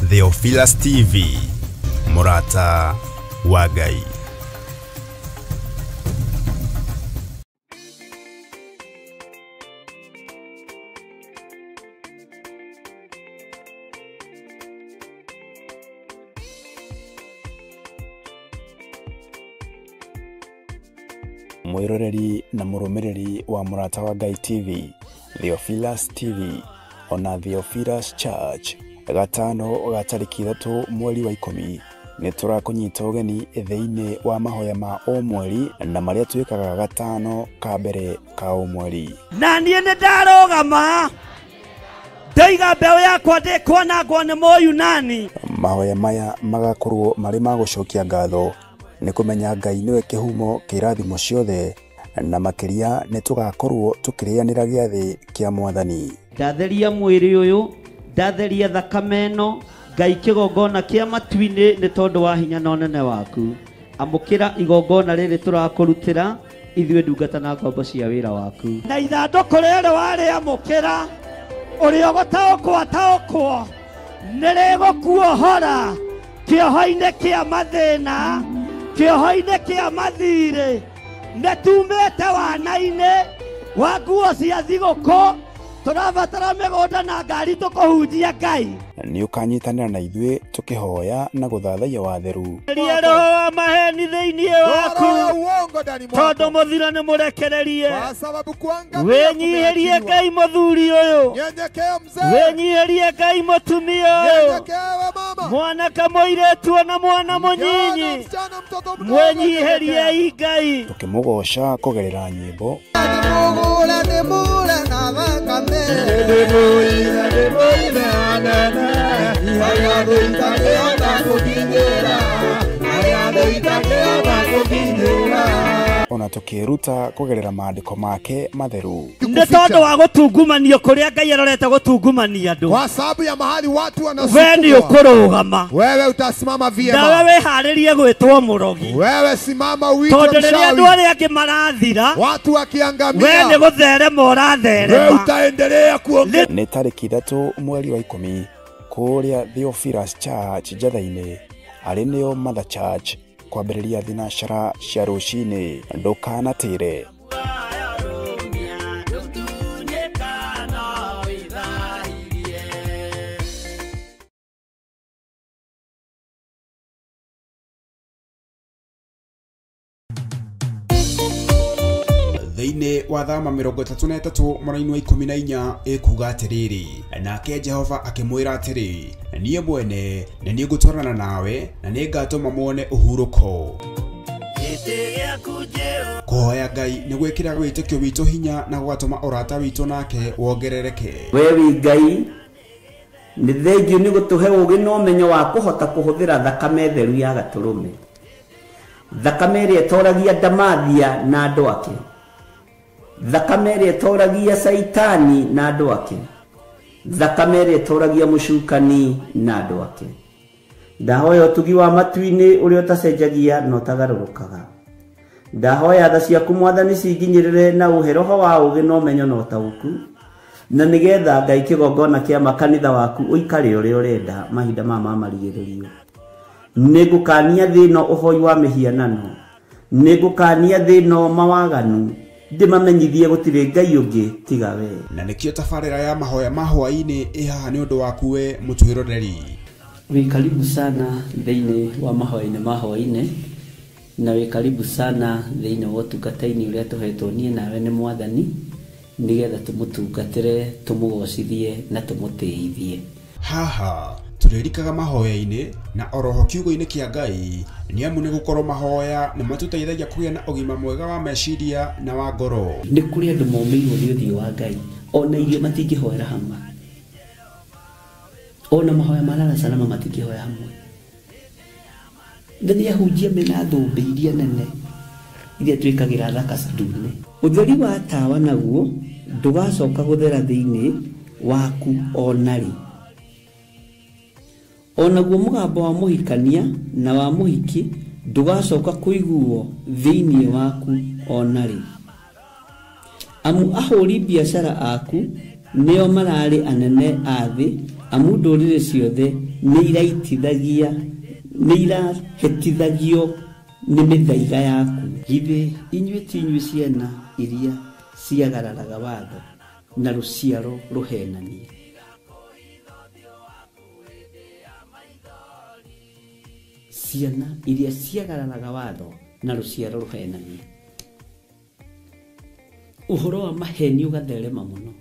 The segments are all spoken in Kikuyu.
Theophilus TV, Mũrata wa Ngai. Mwiroreri na mũrũmĩrĩri wa Mũrata wa Ngai TV, Theophilus TV, ona Theophilus Church, gatano ga tarĩki 3 mweri wa 10 nĩ tũrakũnyita ũgeni thĩinĩ wa mahoya ma o mweri na marĩa twĩkaga gatano ka mbere ka o mweri. Na niĩ nĩ ndarũgama ndaiga mbeũ yakwa ndĩkwanangwo nĩ Mũyunani. Mahoya maya magakorwo marĩ ma gũcokia ngatho nĩ kũmenya Ngai nĩwe kĩhumo kĩa irathimo ciothe, na makĩria nĩ tũgakorwo tũkĩrĩanĩra gĩathĩ kĩa Mwathani. Ndatheria mwĩrĩ ũyũ, ndatheria thakame ĩno, Ngai kĩgongona kĩa matu-inĩ nĩ tondũ wa hinya na ũnene waku. Amũkĩra igongona rĩrĩ tũrakũrutĩra ithuĩ ndungata na ngombo cia wĩra waku. Na ithandũkũ rĩrĩ warĩamũkĩra, ũrĩa ũgũtaũkwo ataũkwo, nĩ rĩgũkuohora kĩoho-inĩ kĩa mathĩna, kĩoho-inĩ kĩa mathirĩ. Nĩ tumĩte wana-inĩ wa nguo cia thigũkũ, tũrabatara mĩgũnda na ngari tũkũhunjia Ngai. Nĩ ũkanyitanĩra na ithuĩ tũkĩhoya na gũthathaiya watheru. Eria roho wa maheni thĩinĩ waku, tondũ mũthiro nĩ mũrekererie. Wĩnyihĩrie Ngai mũthuri ũyũ, wĩnyihĩrie Ngai mũtumia ũyũ, mwanake mũirĩtu ona mwana mũnyinyi, mwĩnyihĩriei Ngai. Tũkĩmũgoca kũgerera nyĩmbo, ona tũkĩruta kũgerera maandĩko make matheru. Nĩ tondũ wa gũtungumanio kũrĩa Ngai arorete gũtungumania andũ, kwa sababu ya mahali watu wanasukuma, we nĩ ũkũrũgama, wewe utasimama vyema, nawe wĩharĩrie gwĩtwo mũrogi, wewe simama uitwe tondũ rĩrĩa mchawi. andũ arĩa angĩ marathira, watu wakiangamia, we nĩ gũtherema ũratherema, wewe utaendelea kuongea. Nĩ tarĩki 3 mweri wa 10 kũrĩa Theophilus Church Njatha-inĩ, arĩ nĩo Mother Church, kwambĩrĩria thinacara cia rũcinĩ. Ndũkanatĩre. Thĩinĩ wa thama 33 mwena-inĩ wa 14 ĩkuga atĩrĩrĩ, nake Jehova akĩmwĩra atĩrĩ, niĩ mwene nĩ niĩ ngũtwarana nawe na nĩ ngatũma muone ũhurũko. Kũhoya Ngai nĩ gwĩkĩraga wĩtĩkio witũ hinya na gũgatũma ũrata witũ nake wongerereke. We wĩ Ngai, nĩ thengiũ nĩ gũtũhe ũũgĩ na ũmenyo wa kũhota kũhũthĩra thakame theru ya gatũrũme, thakame ĩrĩa ĩtoragia Ndamathia na andũ ake, thakame ĩrĩa ĩtoragia Saitani na andũ ake, thakame ĩrĩa ĩtoragia mũcukani na andũ ake. Ndahoya ũtugi wa matu-inĩ ũrĩa ũtacenjagia na ũtagarũrũkaga. Ndahoya tha ciaku Mwathani cinginyĩrĩre na ũhe roho wa ũũgĩ na ũmenyo na ũtaũku, na nĩgetha Ngai kĩgongona kĩa makanitha waku ũikare ũrĩa ũrenda mahinda maya ma marigĩrĩrio. Nĩngũkania thĩ ĩno ũhoi wa mĩhianano, nĩngũkania thĩ ĩno mawaganu, ndĩmamenyithie gũtirĩ Ngai ũngĩ tiga we. Na nĩkĩo tabarĩra ya mahoya ma hwaĩ-inĩ ĩ haha nĩ ũndũ waku we mũtwĩroreri. Wĩ karibu sana thĩinĩ wa mahoya-inĩ ma hwaĩ-inĩ, na wĩ karibu sana thĩinĩ wa ũtungata-inĩ ũrĩa tũhetwo niĩ nawe nĩ Mwathani, nĩgetha tũmũtungatĩre, tũmũgocithie na tũmũtĩithie. Haha tũrĩrikaga mahoya-inĩ na oroho kiugo-inĩ kĩa Ngai, nĩ amu nĩ gũkorwo mahoya nĩ matũteithagia kũgĩa na ũgima mwega wa meciria na wa ngoro. Nĩ kũrĩ andũ momĩirwo nĩ ũthiũ wa Ngai, ona irio matingĩhoera hamwe, ona mahoya ma lala salama matingĩhoya hamwe. Na nĩ ahunjia mena thũmbĩ iria nene iria twĩkagĩra thaka ndune. Ũtheri wa tawa naguo ndũgacoka gũthera thĩinĩ waku ona rĩ. Onaguo mũgambo wa mũhikania na wa mũhiki ndũgacoka kũiguo thĩinĩ waku ona rĩ. Amu ahũri biacara aku nĩo mararĩ anene a thĩ, Amu ndũrĩrĩ ciothe nĩ iraitithagia nĩ irahetithagio nĩ mĩthaiga yaku. Githĩ inyuĩ ti inyuĩ ciana iria ciagararaga watho na rũciaro rũhenanie? Ciana iria ciagararaga watho na rũciaro rũhenanie. Ũhoro wa maheni ũgatherema mũno,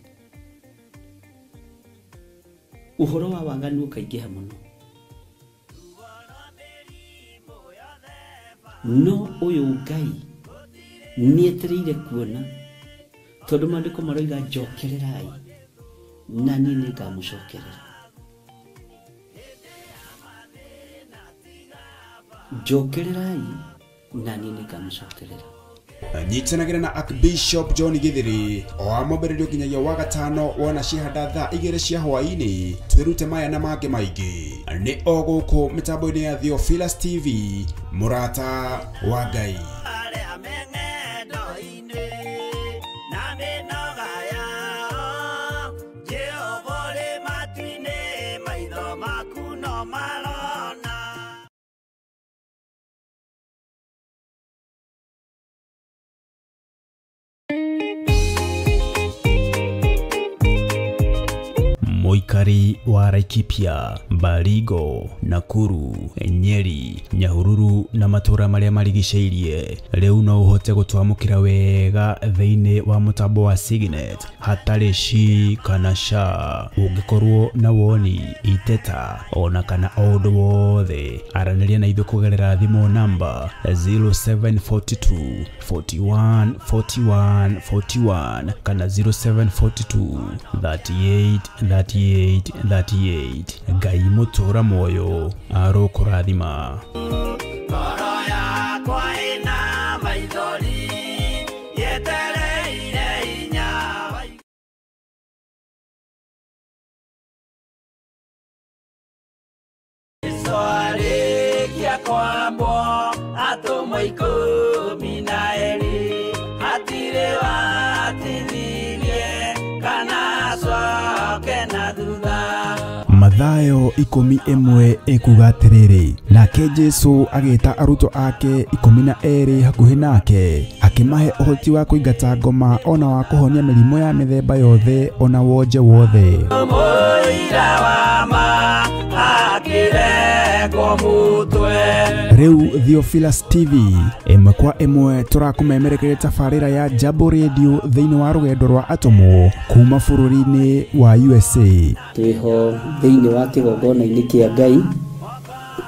ũhoro wa waganu ũkaingĩha mũno, no ũyũ Ngai nĩetereire kuona, tondũ maandĩko maroiga njokererai na niĩ nĩngamũcokerera. Njokererai na niĩ nĩngamũcokerera. Nyitanagĩra na Archbishop John Githiri o wa mwambĩrĩrio nginyagia wa gatano wona cihanda thaa 2 cia hwaĩ-inĩ, twĩrute maya na mangĩ maingĩ nĩ o gũkũ mĩtambo-inĩ ya Theophilus TV, mũrata wa Ngai. Mũikari wa Laikipia, Baringo, Nakuru, Nyeri, Nyahururu na matũra marĩa marigicĩirie rĩu no ũhote gũtwamũkĩra wega thĩinĩ wa mũtambo wa Signet hatarĩ shi kana sha. Ũngĩkorwo na woni, iteta ona kana o ũndũ wothe, aranĩria na ithuĩ kũgerera thimũ namba 0742 41 41 41 kana 0742 38 38 38. Ngai mũtũra muoyo arokũrathima. Ngoro yakwa ĩna maithori yetereire hinya wa Jesũ arĩkia kwambwo atũmwo 12 hatirĩ watithirie kana acoke na thutha. Mathayo 11 ekuga atĩrĩrĩ, nake Jesũ agĩta arutwo ake 12 hakuhĩ nake, akĩmahe ũhoti wa kũingata ngoma ona wa kũhonia mĩrimũ ya mĩthemba yothe ona wonje wothe. Mũira wa ma akĩrengwo mũtwe. Rĩu Theophilus TV ĩmwe kwa ĩmwe tũrakũmemerekeria tabarĩra ya Jambo Radio thĩinĩ wa rũgendo rwa atũmwo kuma bũrũri-inĩ wa USA. Twĩho thĩinĩ wa kĩgongona-inĩ kĩa Ngai,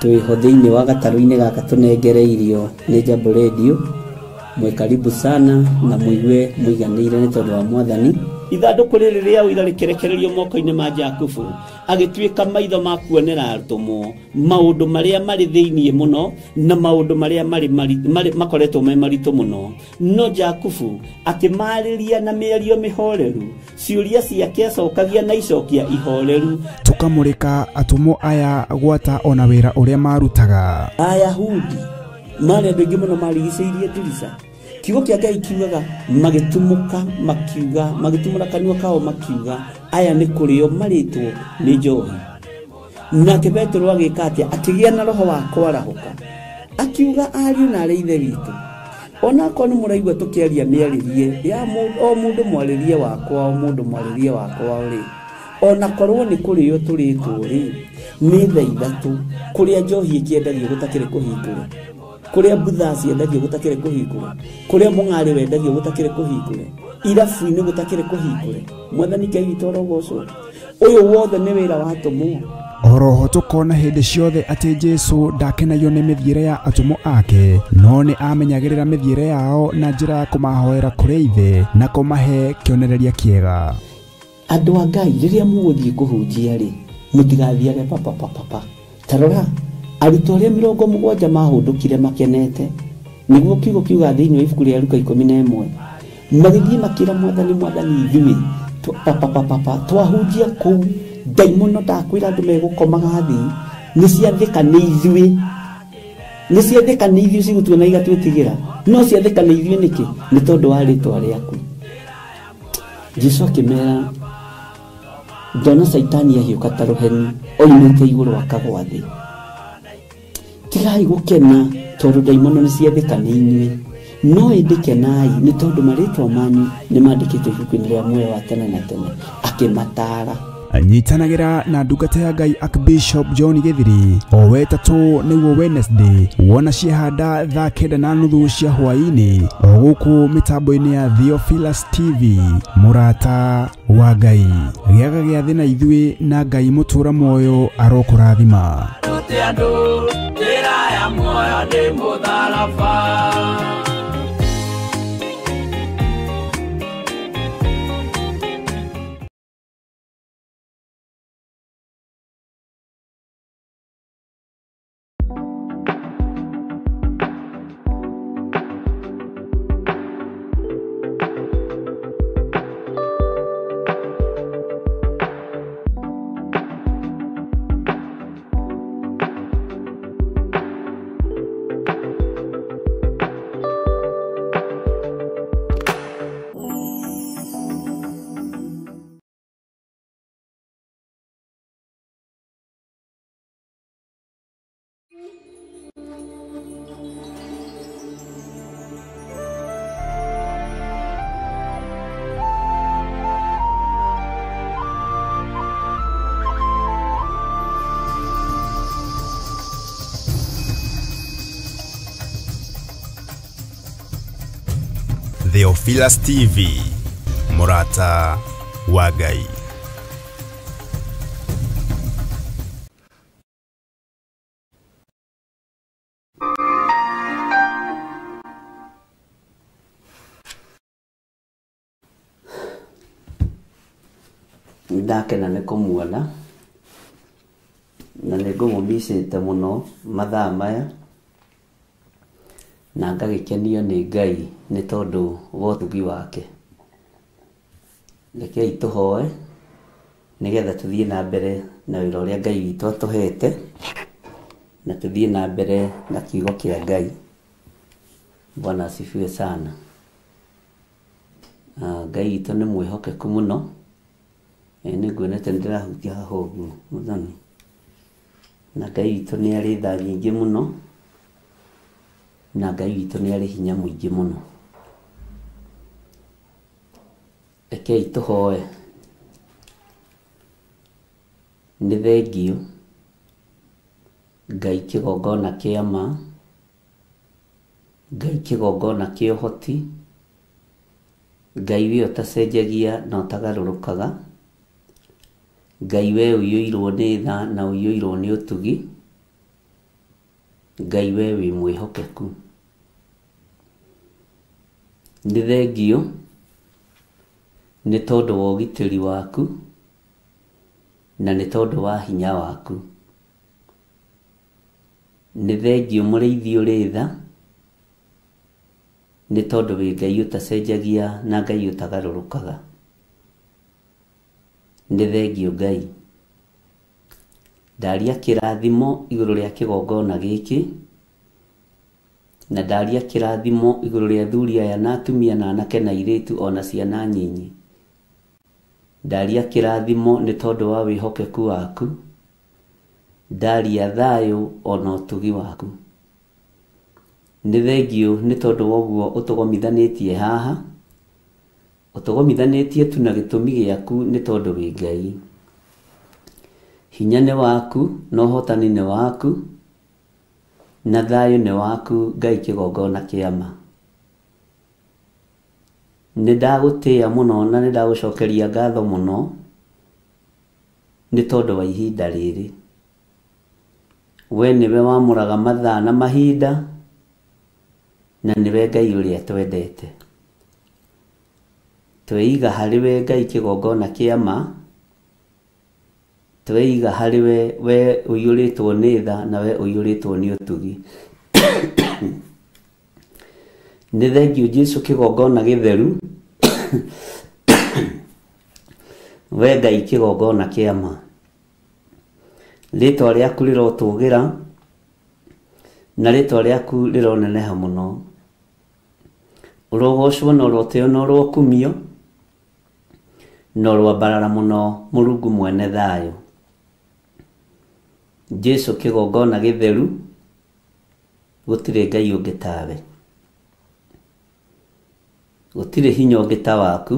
twĩho thĩinĩ wa gatarũ-inĩ gaka tũnengereirio nĩ Jambo Radio. Mwĩ karibu sana na mũigue mũiganĩire nĩ tondũ wa Mwathani. Ithandũkũ rĩrĩ rĩa ũira rĩkĩrekererio moko-inĩ ma Jakubu, agĩtuĩka maitho ma kuonera atũmwo maũndũ marĩa marĩ thĩinĩ mũno na maũndũ marĩa marĩ makoretwo me maritũ mũno. No Jakubu akĩmarĩria na mĩario mĩhoreru, ciũria ciake acokagia na icokia ihoreru. Tũkamũrĩka atũmwo aya gwata ona wĩra ũrĩa marutaga. Ayahudi marĩ andũ aingĩ mũno marigicĩirie ndirica. Kiugo kĩa Ngai kiugaga magĩtumũka makiuga, magĩtumũra kanua kao makiuga, aya nĩ kũrĩo marĩtwo nĩ njohi. Nake Petero agĩka atĩa? Akĩgĩa na roho wa kwarahũka, akiuga ariũ na arĩ ithe witũ, onakorwo nĩ mũraigua tũkĩaria mĩarĩrie ya o mũndũ mwarĩrie wakwa, o mũndũ mwarĩrie wakwa rĩ, onakorwo nĩ kũrĩo tũrĩtwo rĩ, nĩ thaa 3 kũrĩa njohi ĩkĩendagio gũtakĩrĩ kũhingũre, kũrĩa mbutha ciendagio gũtakĩrĩ kũhingũre, kũrĩa mũng'arĩ wendagio gũtakĩrĩ kũhingũre, irabu-inĩ gũtakĩrĩ kũhingũre. Mwathani Ngai witũ arogocwo. Ũyũ wothe nĩ wĩra wa atũmwo. Oroho tũkona hĩndĩ ciothe atĩ Jesũ ndakenagio nĩ mĩthiĩre ya atũmwo ake, no nĩ amenyagĩrĩra mĩthiĩre yao na njĩra ya kũmahoera kũrĩ Ithe na kũmahe kĩonereria kĩega. Andũ a Ngai, rĩrĩa mũgũthiĩ kũhunjia rĩ, mũtigathiage papapapapa. Ta rora arutwo arĩa 70 mahũndũkire makenete, nĩguo kiugo kiuga thĩinĩ wa ibuku rĩa Luka 11, magĩthiĩ makĩra Mwathani, Mwathani ithuĩ papapapapa twahunjia kũu ndaimono ndakwĩra andũ megũkomaga thĩ, nĩ ciathĩka nĩ ithuĩ, nĩ ciathĩka nĩ ithuĩ cigũtuona igatwĩtigĩra, no ciathĩka nĩ ithuĩ nĩkĩ? Nĩ tondũ wa rĩtwa rĩaku. Jesũ akĩmera Ndona Caitani ahiũka ta rũheni oimĩte igũrũ akagwa thĩ. Tigai gũkena tondũ ndaimono nĩ ciathĩka nĩ inyuĩ, no ĩndĩ kenai nĩ tondũ marĩtwa manyu nĩ mandĩkĩtwo ibuku-inĩ rĩa muoyo wa tene na tene. Akĩmataara. Nyitanagĩra na ndungata ya Ngai Archbishop John Githiri o wetatũ nĩguo Wednesday wona ciahanda thaa 9:30 cia hwaĩ-inĩ o gũkũ mĩtambo-inĩ ya Theophilus TV. Mũrata wa Ngai, gĩaga gĩathĩ na ithuĩ na Ngai mũtũra muoyo arokũrathima. Rute andũ njĩra ya muoyo nĩ mũtharaba. Theophilus TV, Mũrata wa Ngai. Ndakena nĩ kũmuona na nĩ ngũmũmicĩte mũno mathaa maya, na ngagĩkenio nĩ Ngai nĩ tondũ wa ũtugi wake. Rekei tũhoe nĩgetha tũthiĩ na mbere na wĩra ũrĩa Ngai witũ atũhete, na tũthiĩ na mbere na kiugo kĩa Ngai. Bwana asifiwe sana. Ngai witũ nĩ mwĩhokeku mũno. Nĩ nguonete nĩ ndĩrahutia haha ũguo mũthoni, na Ngai witũ nĩ arĩ tha nyingĩ mũno, na Ngai witũ nĩ arĩ hinya mũingĩ mũno. Rekei tũhoe. Nĩ thengiũ Ngai kĩgongona kĩa ma, Ngai kĩgongona kĩa ũhoti, Ngai we ũtacenjagia na ũtagarũrũkaga, Ngai we ũiyũirwo nĩ tha na ũiyũirwo nĩ ũtugi, Ngai we wĩ mwĩhokeku. Nĩ thengiũ nĩ tondũ wa ũgitĩri waku na nĩ tondũ wa hinya waku. Nĩ thengiũ mũrĩithi ũrĩ tha nĩ tondũ wĩ Ngai ũtacenjagia na Ngai ũtagarũrũkaga. Nĩ thengiũ Ngai. Ndaria kĩrathimo igũrũ rĩa kĩgongona gĩkĩ, na ndaria kĩrathimo igũrũ rĩa athuri aya na atumia na anake na airĩtu ona ciana nyinyi. Ndaria kĩrathimo nĩ tondũ wa wĩhokeku waku, ndaria thayũ ona ũtugi waku. Nĩ thengiũ nĩ tondũ wa ũguo ũtũgomithanĩtie haha, ũtũgomithanĩtie tu na gĩtũmi gĩaku nĩ tondũ wĩ Ngai. Hinya nĩ waku na ũhotani nĩ waku na thayũ nĩ waku Ngai kĩgongona kĩa ma. Nĩ ndagũtĩĩa mũno na nĩ ndagũcokeria ngatho mũno nĩ tondũ wa ihinda rĩrĩ. We nĩwe wamũraga mathaa na mahinda, na nĩwe Ngai ũrĩa twendete. Tweiga harĩ we Ngai kĩgongona kĩa ma, tweiga harĩ we, we ũiyũrĩtwo nĩ tha na we ũiyũrĩtwo nĩ ũtugi. Nĩ thengiũ Jesũ kĩgongona gĩtheru, we Ngai kĩgongona kĩa ma. Rĩtwa rĩaku rĩrotũgĩra na rĩtwa rĩaku rĩroneneha mũno. Ũrogocwo na ũrotĩo na ũrokumio No rwambarara mũno Mũrungu mwene thayũ. Jesu kĩgongona gĩtheru, gũtirĩ Ngai ũngĩ tawe. Gũtirĩ hinya ũngĩ ta waku,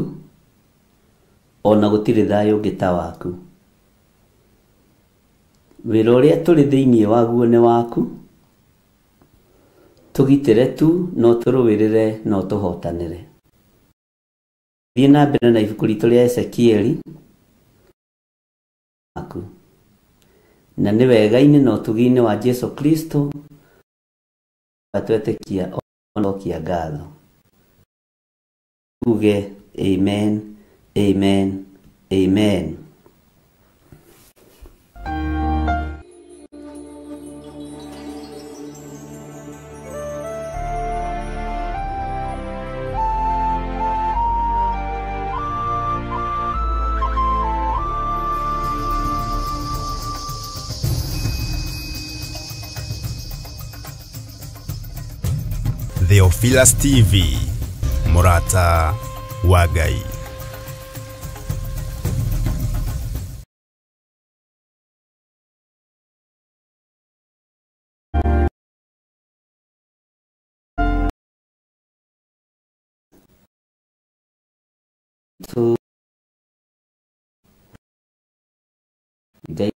ona gũtirĩ thayũ ũngĩ ta waku. Wĩra ũrĩa tũrĩ thĩinĩ waguo nĩ waku, tũgitĩre tu, no tũrũĩrĩre, no tũhotanĩre. Thiĩ na mbere na ibuku ritũ rĩa Ezekieli waku. Na nĩ wega-inĩ na ũtugi-inĩ wa Jesu Kristo twetĩkia onokia ngatho. Tuge amen, amen, amen. Theophilus TV, Murata wa Ngai. Tu Ngai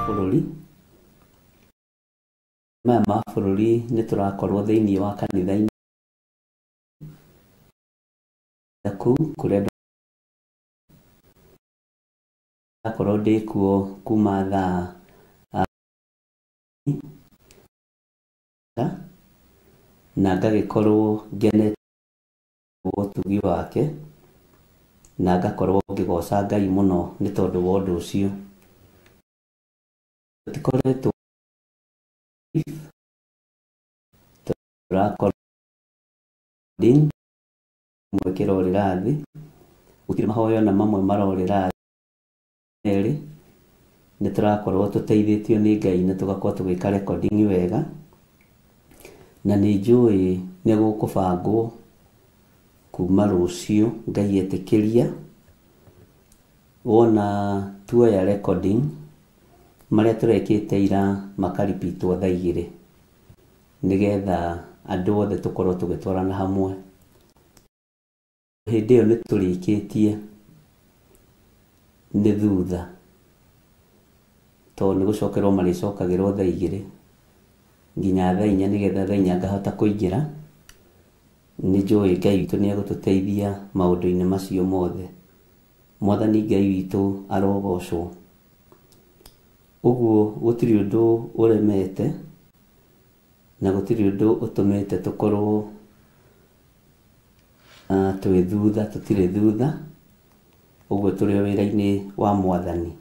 bũrũri maya ma bũrũri nĩ tũrakorwo thĩinĩ wa kanitha-inĩ kũu kũrĩa ndakorwo ndĩ kuo kuma thaa na ngagĩkorwo ngenete ũtugi wake na ngakorwo ngĩgoca Ngai mũno nĩ tondũ wa ũndũ ũcio. Tũtikoretwo tũrakorwo kĩmwe kĩrorĩra thĩ, gũtirĩ mahoya ona mamwe marorĩra thĩ. Nĩ tũrakorwo tũteithĩtio nĩ Ngai na tũgakorwo tũgĩka recording wega, na nĩ njũĩ nĩ gũkũbangwo kuma rũciũ Ngai etĩkĩria. Wona tuoya recording marĩa tũrekĩte ira makaripitwo thaa igĩrĩ nĩgetha andũ othe tũkorwo tũgĩtwarana hamwe. Hĩndĩ ĩyo nĩ tũrĩkĩtie nĩ thutha, tondũ nĩ gũcokerwo marĩcokagĩrwo thaa igĩrĩ nginya thaa inya, nĩgetha thaa inya ngahota kũingĩra. Nĩ njũĩ Ngai witũ nĩ egũtũteithia maũndũ-inĩ macio mothe. Mwathani Ngai witũ arogocwo. Ũguo gũtirĩ ũndũ ũremete na gũtirĩ ũndũ ũtũmĩte tũkorwo twĩ thutha, tũtirĩ thutha. Ũguo tũrĩ o wĩra-inĩ wa Mwathani.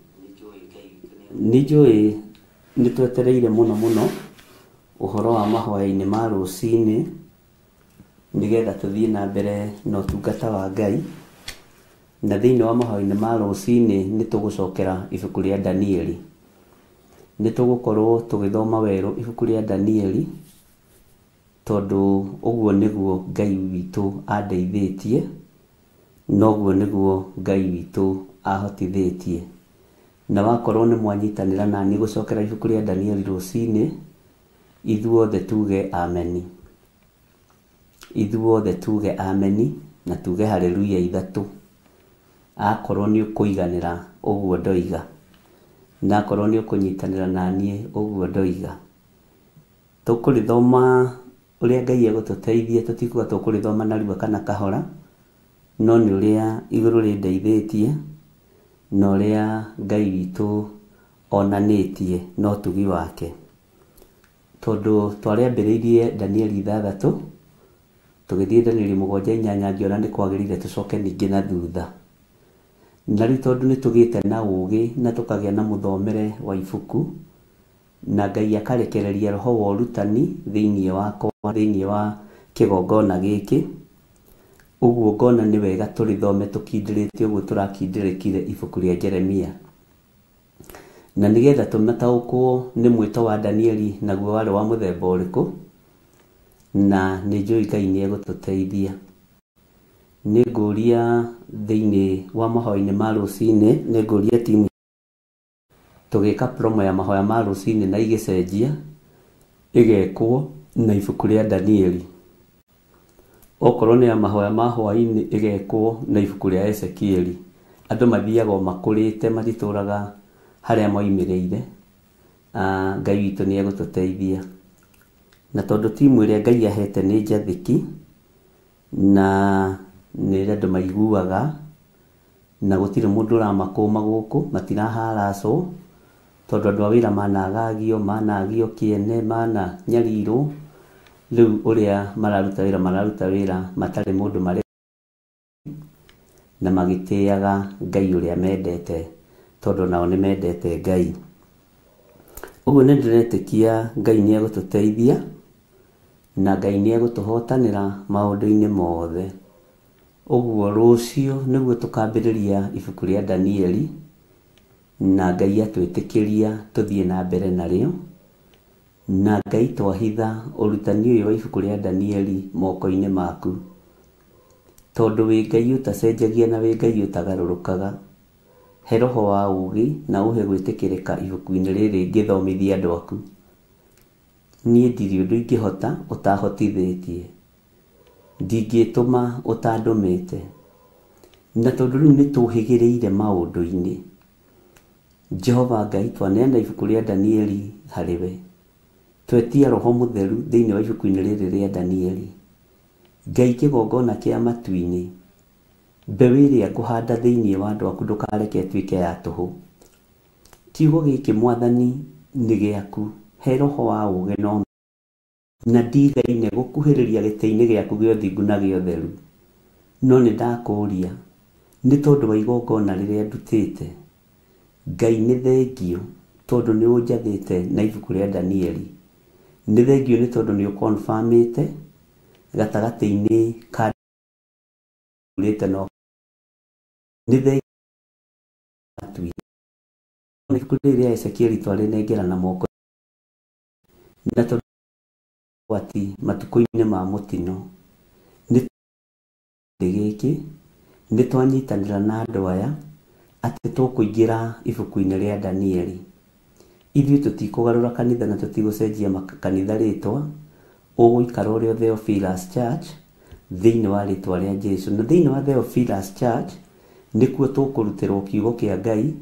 Nĩ njũĩ nĩ twetereire mũno mũno ũhoro wa mahoya-inĩ ma rũcinĩ nĩgetha tũthiĩ na mbere na ũtungata wa Ngai. Na thĩinĩ wa mahoya-inĩ ma rũcinĩ nĩ tũgũcokera ibuku rĩa Danieli. Nĩ tũgũkorwo tũgĩthoma werũ ibuku rĩa Danieli, tondũ ũguo nĩguo Ngai witũ andeithĩtie, na ũguo nĩguo Ngai witũ ahotithĩtie. Na wakorwo nĩ mwanyitanĩra nani gũcokera ibuku rĩa Danieli rũcinĩ, ithuothe tuge ameni. Ithuothe tuge ameni na tuge haleluya ithatũ. Akorwo nĩ ũkũiganĩra ũguo ndoiga, na akorwo nĩ ũkũnyitanĩra naniĩ ũguo ndoiga. Tũkũrĩthoma ũrĩa Ngai egũtũteithia, tũtikuga tũkũrĩthoma narua kana kahora, no nĩ ũrĩa igũrũ rĩndeithĩtie na ũrĩa Ngai witũ onanĩtie na ũtugi wake. Tondũ twarĩambĩrĩirie Danieli 6, tũgĩthiĩ Danieli 7 8, ngĩona nĩ kwagĩrĩire tũcoke ningĩ na thutha. Na rĩu tondũ nĩ tũgĩte na ũũgĩ na tũkagĩa na mũthomere wa ibuku, na Ngai akarekereria roho wa ũrutani thĩinĩ wakwa, thĩinĩ wa kĩgongona gĩkĩ, ũguo ngona nĩ wega tũrĩthome tũkindĩrĩte ũguo tũrakindĩrĩkire ibuku rĩa Jeremia. Na nĩgetha tũmataũkwo nĩ mwĩto wa Danieli naguo warĩ wa mũthemba ũrĩkũ, na nĩ njũĩ Ngai nĩ egũtũteithia. Nĩ ngũria thĩinĩ wa mahoya-inĩ ma rũcinĩ, nĩ ngũria timu tũgĩka promo ya mahoya ma rũcinĩ na igĩcenjia ĩgekwo na ibuku rĩa Danieli. Okorwo nĩ ya mahoya ma hwaĩ-inĩ ĩgekwo na ibuku rĩa Ezekieli. Andũ mathiaga o makũrĩte, matitũraga harĩa moimĩrĩire. Ngai witũ nĩ egũtũteithia. Na tondũ timu ĩrĩa Ngai ahete nĩ njathĩki na nĩ andũ maiguaga, na gũtirĩ mũndũ ũramakũma gũkũ, matiraharacwo tondũ andũ a wĩra managagio, managio kĩene, mananyarirwo. Rĩu ũrĩa mararuta wĩra, mararuta wĩra matarĩ mũndũ marĩ na magĩtĩaga Ngai ũrĩa mendete, tondũ nao nĩ mendete Ngai. Ũguo nĩ ndĩretĩkia Ngai nĩ egũtũteithia na Ngai nĩ egũtũhotanĩra maũndũ-inĩ mothe. Ũguo rũciũ nĩguo tũkambĩrĩria ibuku rĩa Danieli, na Ngai atwĩtĩkĩria tũthiĩ na mbere narĩo. Na Ngai twahitha ũrutani ũyũ wa ibuku rĩa Danieli moko-inĩ maku, tondũ wĩ Ngai ũtacenjagia na wĩ Ngai ũtagarũrũkaga. He roho wa ũũgĩ na ũhe gwĩtĩkĩrĩka ibuku-inĩ rĩrĩ ngĩthomithia andũ aku. Niĩ ndirĩ ũndũ ingĩhota ũtahotithĩtie, ndingĩtũma ũtandũmĩte. Na tondũ rĩu nĩ tũhĩgĩrĩire maũndũ-inĩ, Jehova Ngai twaneana ibuku rĩa Danieli harĩ we. Twetia roho mũtheru thĩinĩ wa ibuku-inĩ rĩrĩ rĩa Danieli. Ngai kĩgongona kĩa matu-inĩ, mbeũ ĩrĩa ngũhanda thĩinĩ wa andũ aku ndũkareke ĩtuĩke ya tũhũ. Kiugo gĩkĩ Mwathani nĩ gĩaku, he roho wa ũũgĩ no na ndigaine gũkuhĩrĩria gĩtĩ-inĩ gĩaku gĩa ũthingu na gĩa ũtheru. No nĩ ndakũũria nĩ tondũ wa igongona rĩrĩa ndutĩte, Ngai nĩ thengio tondũ nĩ ũnjathĩte na ibuku rĩa Danieli. Nĩ thengio nĩ tondũ nĩ ũkonfamĩte gatagatĩ-inĩ ka rĩte no nĩ thengio matu-inĩ. Ibuku rĩrĩ rĩa Ezekieli twarĩnengera na moko na tondũ gwati matukũ-inĩ ma mũtino nĩ gĩkĩ nĩ twanyitanĩra na andũ aya atĩ tũkũingĩra ibuku-inĩ rĩa Danieli. Ithuĩ tũtikũgarũra kanitha na tũtigũcenjia kanitha rĩtwa, ũgũikara ũrĩ o Theophilus Church thĩinĩ wa rĩtwa rĩa Jesu. Na thĩinĩ wa Theophilus Church nĩkuo tũkũrutĩrwo kiugo kĩa Ngai,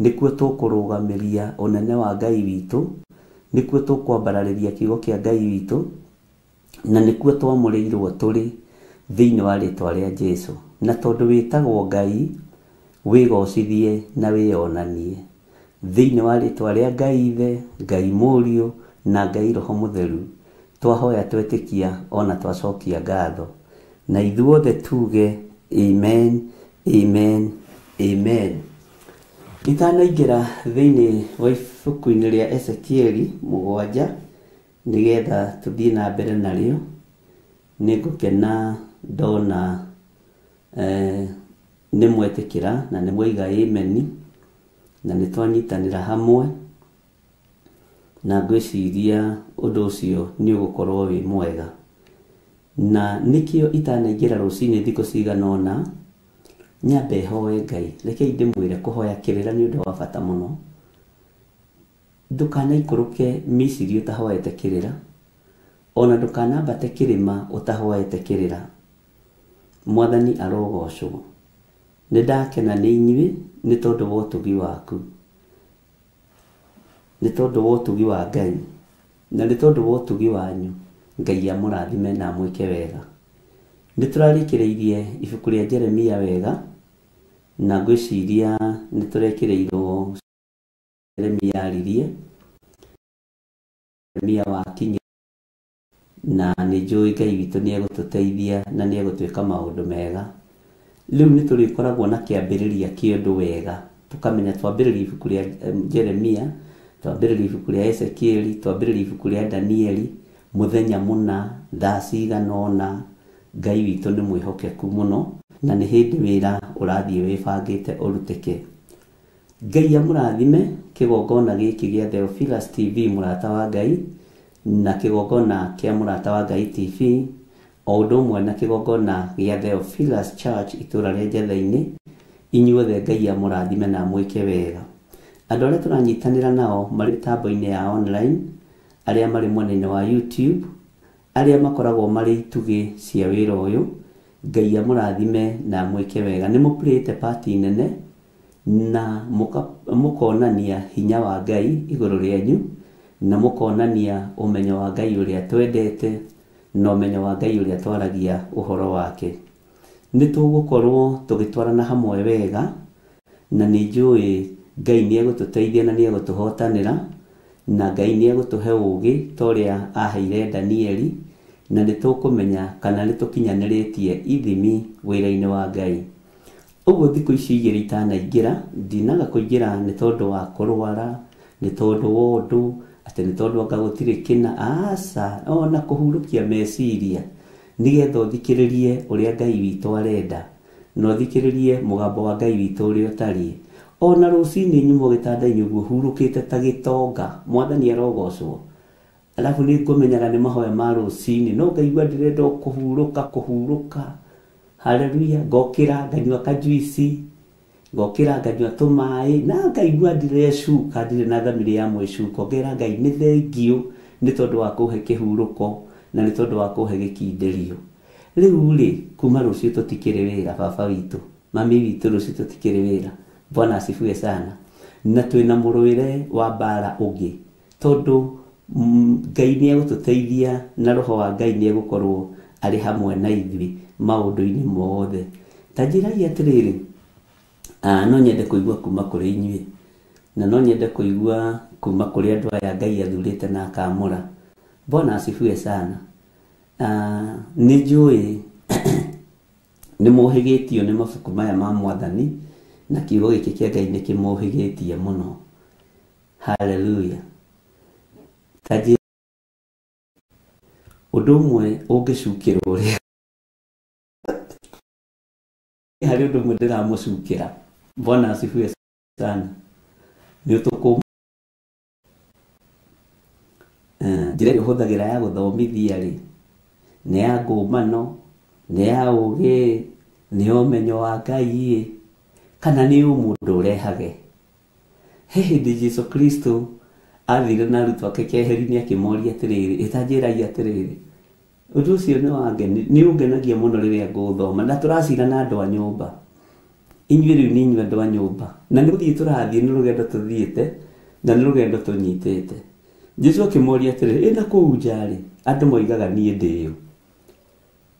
nĩkuo tũkũrũgamĩria ũnene wa Ngai witũ, nĩkuo tũkwambararĩria kiugo kĩa Ngai witũ, na nĩkuo twamũrĩirwo tũrĩ thĩinĩ wa rĩtwa rĩa Jesu. Na tondũ wĩtagwo Ngai, wĩgocithie na wĩonanie thĩinĩ wa rĩtwa rĩa Ngai Ithe, Ngai Mũriũ na Ngai Roho Mũtheru. Twahoya twetĩkia ona twacokia ngatho, na ithuothe tuge amen, amen, amen. Itanaingĩra thĩinĩ wa ibuku-inĩ rĩa Ezekieli 7 nĩgetha tũthiĩ na mbere narĩo, nĩ ngũkena ndona nĩ mwetĩkĩra na nĩ mwaiga amen, na nĩ twanyitanĩra hamwe, na ngwĩciria ũndũ ũcio nĩ ũgũkorwo wĩ mwega. Na nĩkĩo itanaingĩra rũcinĩ thikũ cigana ũna, nyambe hoe Ngai. Rekei ndĩmwĩre kũhoya kĩrĩra nĩ ũndũ wa bata mũno. Ndũkanaikũrũke Misiri ũtahoete kĩrĩra, ona ndũkanambate kĩrĩma ũtahoete kĩrĩra. Mwathani arogocwo. Nĩ ndakena nĩ inyuĩ nĩ tondũ wa ũtugi waku, nĩ tondũ wa ũtugi wa Ngai, na nĩ tondũ wa ũtugi wanyu. Ngai amũrathime na amwĩke wega. Nĩ tũrarĩkĩrĩirie ibuku rĩa Jeremia wega, na ngwĩciria nĩ tũrekĩrĩirwo Jeremia aririe, Jeremia wakinya, na nĩ njũĩ Ngai witũ nĩ egũtũteithia na nĩ egũtwĩka maũndũ mega. Rĩu nĩ tũrĩkoragwo na kĩambĩrĩria kĩa ũndũ wega, tũkamenya twambĩrĩria ibuku rĩa Jeremia, twambĩrĩria ibuku rĩa Ezekieli, twambĩrĩria ibuku rĩa Danieli mũthenya mũna thaa cigana ũna. Ngai witũ nĩ mwĩhokeku mũno, na nĩ hĩndĩ wĩra ũrathiĩ wĩbangĩte ũrutĩke. Ngai amũrathime kĩgongona gĩkĩ gĩa Theophilus TV mũrata wa Ngai na kĩgongona kĩa mũrata wa Ngai TV o ũndũ ũmwe na kĩgongona gĩa Theophilus Church itũra rĩa Njetha-inĩ. Inyuothe Ngai amũrathime na amwĩke wega. Andũ arĩa tũranyitanĩra nao marĩ mĩtambo-inĩ ya online, arĩa marĩ mwena-inĩ wa YouTube, arĩa makoragwo marĩ itugĩ cia wĩra ũyũ, Ngai amũrathime na amwĩke wega. Nĩ mũplayĩte part nene na mũkonania hinya wa Ngai igũrũ rĩanyu, na mũkonania ũmenyo wa Ngai ũrĩa twendete na ũmenyo wa Ngai ũrĩa twaragia ũhoro wake. Nĩ tũgũkorwo tũgĩtwarana hamwe wega, na nĩ njũĩ Ngai nĩ egũtũteithia na nĩ egũtũhotanĩra, na Ngai nĩ egũtũhe ũũgĩ ta ũrĩa aheire Danieli, na nĩ tũkũmenya kana nĩ tũkinyanĩrĩtie ithimi wĩra-inĩ wa Ngai. Ũguo thikũ ici igĩrĩ itanaingĩra, ndinaga kũingĩra nĩ tondũ wa kũrwara, nĩ tondũ wa ũndũ, atĩ nĩ tondũ anga gũtirĩ kĩna, aca, ona kũhurũkia meciria nĩgetha ũthikĩrĩrie ũrĩa Ngai witũ arenda, na ũthikĩrĩrie mũgambo wa Ngai witũ ũrĩa ũtariĩ. Ona rũcinĩ nyuma gĩtanda-inĩ ũguo hurũkĩte ta gĩtonga, Mwathani arogocwo. Alafu nĩ ngũmenyaga nĩ mahoya ma rũcinĩ, no ngaigua ndĩrenda o kũhurũka kũhurũka. Haleluya, ngokĩra nganyua kajuici, ngokĩra nganyua tũmaĩ, na ngaigua ndirecuka, ndirĩ na thamiri ya mwĩcuko. Ngera Ngai nĩ thengiũ nĩ tondũ wa kũhe kĩhurũko na nĩ tondũ wa kũhe gĩkindĩrio. Rĩu rĩ, kuma rũciũ tũtikĩrĩ wĩra, baba witũ, mami witũ, rũciũ tũtikĩrĩ wĩra. Bwana asifiwe sana. Na twĩna mũrũĩre wa mbara ũngĩ, tondũ Ngai nĩ egũtũteithia na roho wa Ngai nĩ egũkorwo arĩ hamwe na ithuĩ maũndũ-inĩ mothe. Ta njĩrai atĩrĩrĩ, no nyende kũigua kuma kũrĩ inyuĩ, na no nyende kũigua kuma kũrĩ andũ aya Ngai athurĩte na akamũra. Bwana asifiwe sana. Nĩ njũĩ nĩ mũhĩgĩtio nĩ mabuku maya ma Mwathani, na kiugo gĩkĩ kĩa Ngai nĩ kĩmũhĩgĩtie mũno. Haleluya. Ta njĩra ũndũ ũmwe ũngĩcukĩrwo ũrĩa harĩ ũndũ ũmwe ndĩramũcukĩra. Bwana asifiwe sana. Nĩ ũtũkũ njĩra ĩrĩa ũhũthagĩra ya gũthomithia rĩ, nĩ ya ngũmano, nĩ ya ũũgĩ, nĩ ya ũmenyo wa Ngai ĩ, kana nĩ ũmũndũ ũrehage. He hĩndĩ Jesu Kristo athire na arutwo ake keheri-inĩ akĩmoria atĩrĩrĩ, ĩtanjĩrai atĩrĩrĩ, ũndũ ũcio nĩ ũngenagia mũno rĩrĩa ngũthoma, na tũracira na andũ a nyũmba. Inyuĩ rĩu nĩ inyuĩ andũ a nyũmba, na nĩ gũthiĩ tũrathiĩ, nĩ rũgendo tũthiĩte, na nĩ rũgendo tũnyitĩte. Jesu akĩmoria atĩrĩrĩ, ĩ na kũu nja rĩ, andũ moigaga niĩ ndĩ ũ?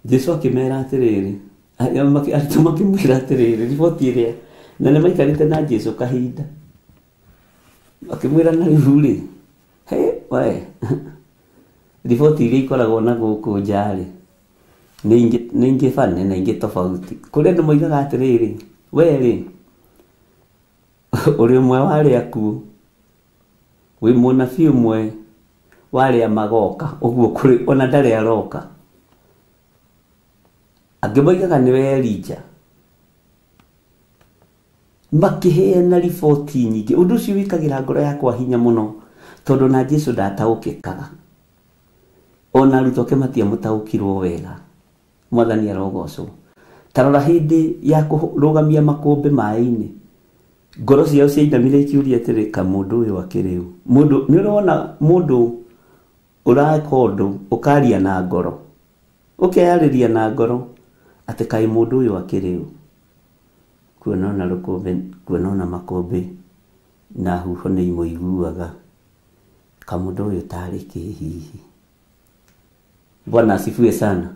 Jesu akĩmera atĩrĩrĩ, arutwo makĩmwĩra atĩrĩrĩ, riboti ĩrĩa, na nĩ maikarĩte na Jesu kahinda. Akĩmwĩra na rĩu rĩ, he we, riboti iria ikoragwo na gũkũ nja rĩ, nĩ ingĩ bane na ingĩ tofauti. Kũrĩ andũ moigaga atĩrĩrĩ, we rĩ, ũrĩ ũmwe wa arĩa akuũ, wĩ mũnabii ũmwe wa arĩa magoka, ũguo kũrĩ ona ndarĩ aroka. Angĩ moigaga nĩwe Elija. Makĩheana riboti nyingĩ. Ũndũ ũcio wĩkagĩra ngoro yakwa hinya mũno, tondũ na Jesu ndataũkĩkaga, ona arutwo ake matiamũtaũkirwo wega. Mwathani arogocwo. Ta rora hĩndĩ ya kũrũgamia makũmbĩ maĩ-inĩ, ngoro ciao ciainamire ikiũria atĩrĩ, ka mũndũ ũyũ akĩrĩ ũ? Mũndũ nĩ ũrona mũndũ ũreka ũndũ ũkaria na ngoro, ũkeyarĩria na ngoro atĩ kaĩ mũndũ ũyũ akĩrĩ ũ? Kuona ona rũkũmbĩ, kuona ona makũmbĩ na huho nĩ imũiguaga, ka mũndũ ũyũ tarĩ kĩ hihi? Bwana asifiwe sana.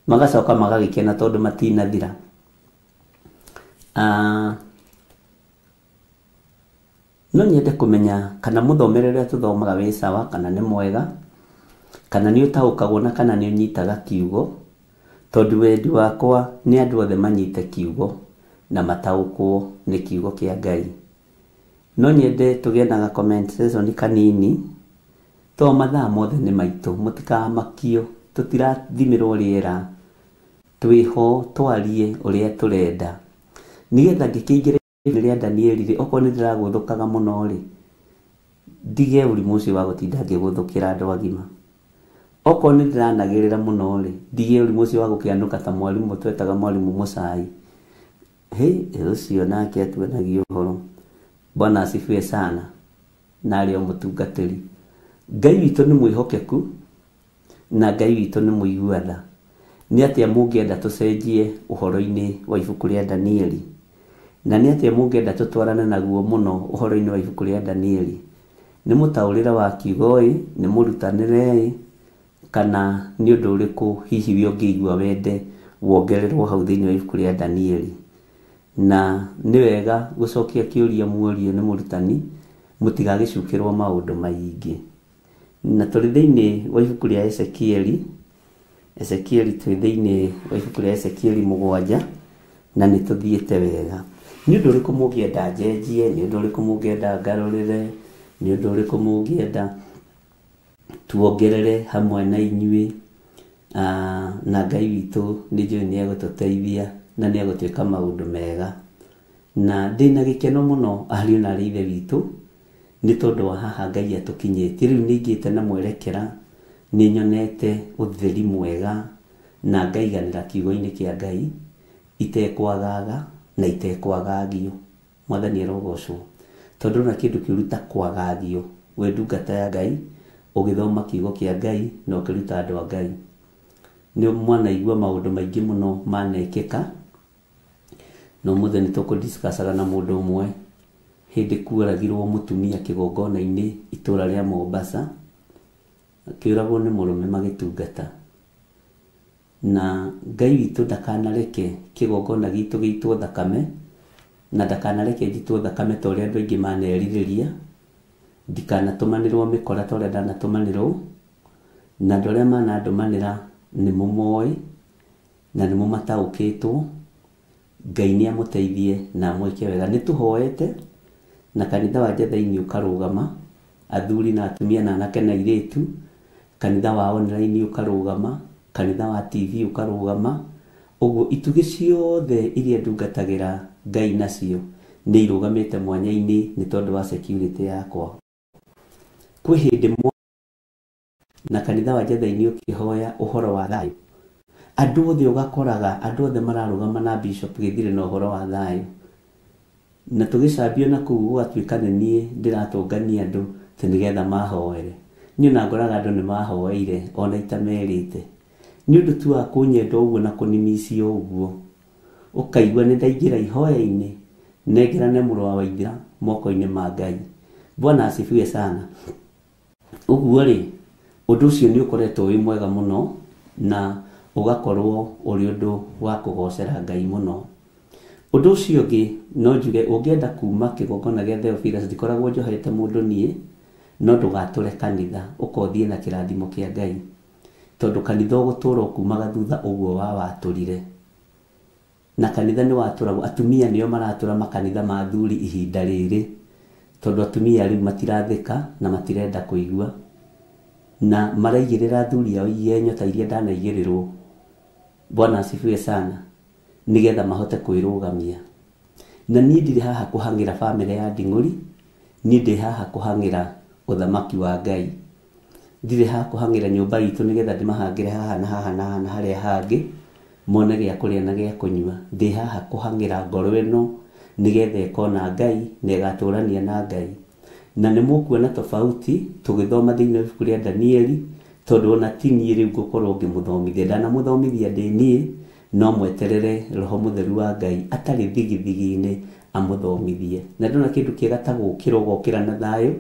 Magacoka magagĩkena tondũ matinathira. No nyende kũmenya kana mũthomere ũrĩa tũthomaga wĩ sawa, kana nĩ mwega, kana nĩ ũtaũkagwo na kana nĩ ũnyitaga kiugo, tondũ wendi wakwa nĩ andũ othe manyite kiugo na mataũkwo nĩ kiugo kĩa Ngai. No nyende tũgĩe na comment section kanini, to mathaa mothe nĩ maitũ, mũtikamakio, tũtirathimĩrwo rĩera, twĩho twarie ũrĩa tũrenda, nĩgetha ngĩkĩingĩra Rĩa Danieli rĩ, okorwo nĩ ndĩragũthũkaga mũno rĩ, ndige ũrimũ ũcio wa gũtinda ngĩgũthũkĩra andũ agima. Okorwo nĩ ndĩranagĩrĩra mũno rĩ, ndige ũrimũ ũcio wa gũkĩanũka ta mwarimũ twetaga mwarimũ Mũcai. Hĩ, ũcio nake atuonagia ũhoro. Bwana asifiwe sana. Na arĩ o mũtungatĩri. Ngai witũ nĩ mwĩhokeku na Ngai witũ nĩ mũigua tha. Nĩ atĩa mũngĩenda tũcenjie ũhoro-inĩ wa ibuku rĩa Danieli? Na nĩ atĩa mũngĩenda tũtwarane naguo mũno ũhoro-inĩ wa ibuku rĩa Danieli? Nĩ mũtaũrĩre wa kiugo ĩ, nĩ mũrutanĩre ĩ, kana nĩ ũndũ ũrĩkũ hihi we ũngĩigua wende wongererwo hau thĩinĩ wa ibuku rĩa Danieli? Na nĩ wega gũcokia kĩũria muorio nĩ mũrutani, mũtigagĩcukĩrwo maũndũ maingĩ. Na tũrĩ thĩinĩ wa ibuku rĩa Ezekieli, Ezekieli twĩ thĩinĩ wa ibuku rĩa Ezekieli 7, na nĩ tũthiĩte wega. Nĩ ũndũ ũrĩkũ mũngĩenda njenjie? Nĩ ũndũ ũrĩkũ mũngĩenda ngarũrĩre? Nĩ ũndũ ũrĩkũ mũngĩenda tuongerere hamwe na inyuĩ? Na Ngai witũ nĩ njũĩ nĩ egũtũteithia na nĩ egũtwĩka maũndũ mega. Na ndĩna gĩkeno mũno ariũ na aarĩ a Ithe witũ nĩ tondũ wa haha Ngai atũkinyĩtie. Rĩu nĩ ngĩte na mwerekera, nĩ nyonete ũtheri mwega na ngaiganĩra kiugo-inĩ kĩa Ngai itekwagaga na itekwagagio. Mwathani arogocwo. Tondũ ona kĩndũ kĩũru ta kwagagio wĩ ndungata ya Ngai ũgĩthoma kiugo kĩa Ngai na ũkĩruta andũ a Ngai. Nĩ mwanaigua maũndũ maingĩ mũno manekĩka, na ũmũthĩ nĩ tũkũdiscussaga na mũndũ ũmwe hĩndĩ kuoragirwo mũtumia kĩgongona-inĩ itũra rĩa Mombasa, akĩũragwo nĩ mũrũme magĩtungata. Na Ngai witũ ndakanareke kĩgongona gitũ gĩitwo thakame, na ndakanareke njitwo thakame ta ũrĩa andũ aingĩ manerirĩria, ndikanatũmanĩrwo mĩkora ta ũrĩa ndanatũmanĩrwo, na andũ arĩa manandũmanĩra nĩ mũmoĩ na nĩ mũmataũkĩtwo. Ngai nĩ amũteithie na amwĩke wega. Nĩ tũhoete na kanitha wa Njetha-inĩ ũkarũgama, athuri na atumia na anake na airĩtu, kanitha wa online ũkarũgama, kanitha wa TV ũkarũgama. Ũguo itugĩ ciothe iria ndungatagĩra Ngai nacio nĩ irũgamĩte mwanya-inĩ nĩ tondũ wa security yakwa. Kwĩ hĩndĩ na kanitha wa Njetha-inĩ ũkĩhoya ũhoro wa thayũ, andũ othe ũgakoraga andũ othe mararũgama na Bishop Gĩthire na ũhoro wa thayũ, na tũgĩcambio na kũu gũgatuĩka nĩ niĩ ndĩratũngania andũ atĩ nĩgetha mahoere. Niĩ ona ngoraga andũ nĩ mahoeire ona itamerĩte, nĩ ũndũ tu wa kũnyenda ũguo na kũnimicia ũguo. Ũkaigua nĩ ndaingĩra ihoya-inĩ, nengerane mũrũ wa Waithira moko-inĩ ma Ngai. Bwana asifiwe sana. Ũguo rĩ, ũndũ ũcio nĩ ũkoretwo wĩ mwega mũno na ũgakorwo ũrĩ ũndũ wa kũgocera Ngai mũno. Ũndũ ũcio ũngĩ no njuge, ũngĩenda kuma kĩgongona gĩa Theophilus, ndikoragwo njohete mũndũ niĩ, no ndũgatũre kanitha, ũkothiĩ na kĩrathimo kĩa Ngai, tondũ kanitha ũgũtũra ũkumaga thutha ũguo wa watũrire. Na kanitha nĩ watũragwo, atumia nĩo maratũra makanitha ma athuri ihinda rĩrĩ, tondũ atumia rĩu matirathĩka na matirenda kũigua, na maraigĩrĩra athuri ao igenyo ta iria ndanaigĩrĩrwo. Bwana asifiwe sana. Nĩgetha mahote kwĩrũgamia. Na niĩ ndirĩ haha kũhang'ĩra bamĩrĩ ya Nding'ũri, niĩ ndĩ haha kũhang'ĩra ũthamaki wa Ngai. Ndirĩ haha kũhang'ĩra nyũmba itũ nĩgetha ndĩmahangĩre haha na haha na haha na harĩa hangĩ mone gĩa kũrĩa na gĩa kũnyua. Ndĩ haha kũhang'ĩra ngoro ĩno nĩgetha ĩkona Ngai na ĩgatũrania na Ngai. Na nĩ mũkuona tofauti tũgĩthoma thĩinĩ wa ibuku rĩa Danieli, tondũ ona ti niĩ rĩu ngũkorwo ngĩmũthomithia, ndanamũthomithia ndĩ niĩ, no mweterere Roho Mũtheru wa Ngai atarĩ thigithigi-inĩ amũthomithie. Na ndona kĩndũ kĩega ta gũkĩra, ũgokĩra na thayũ,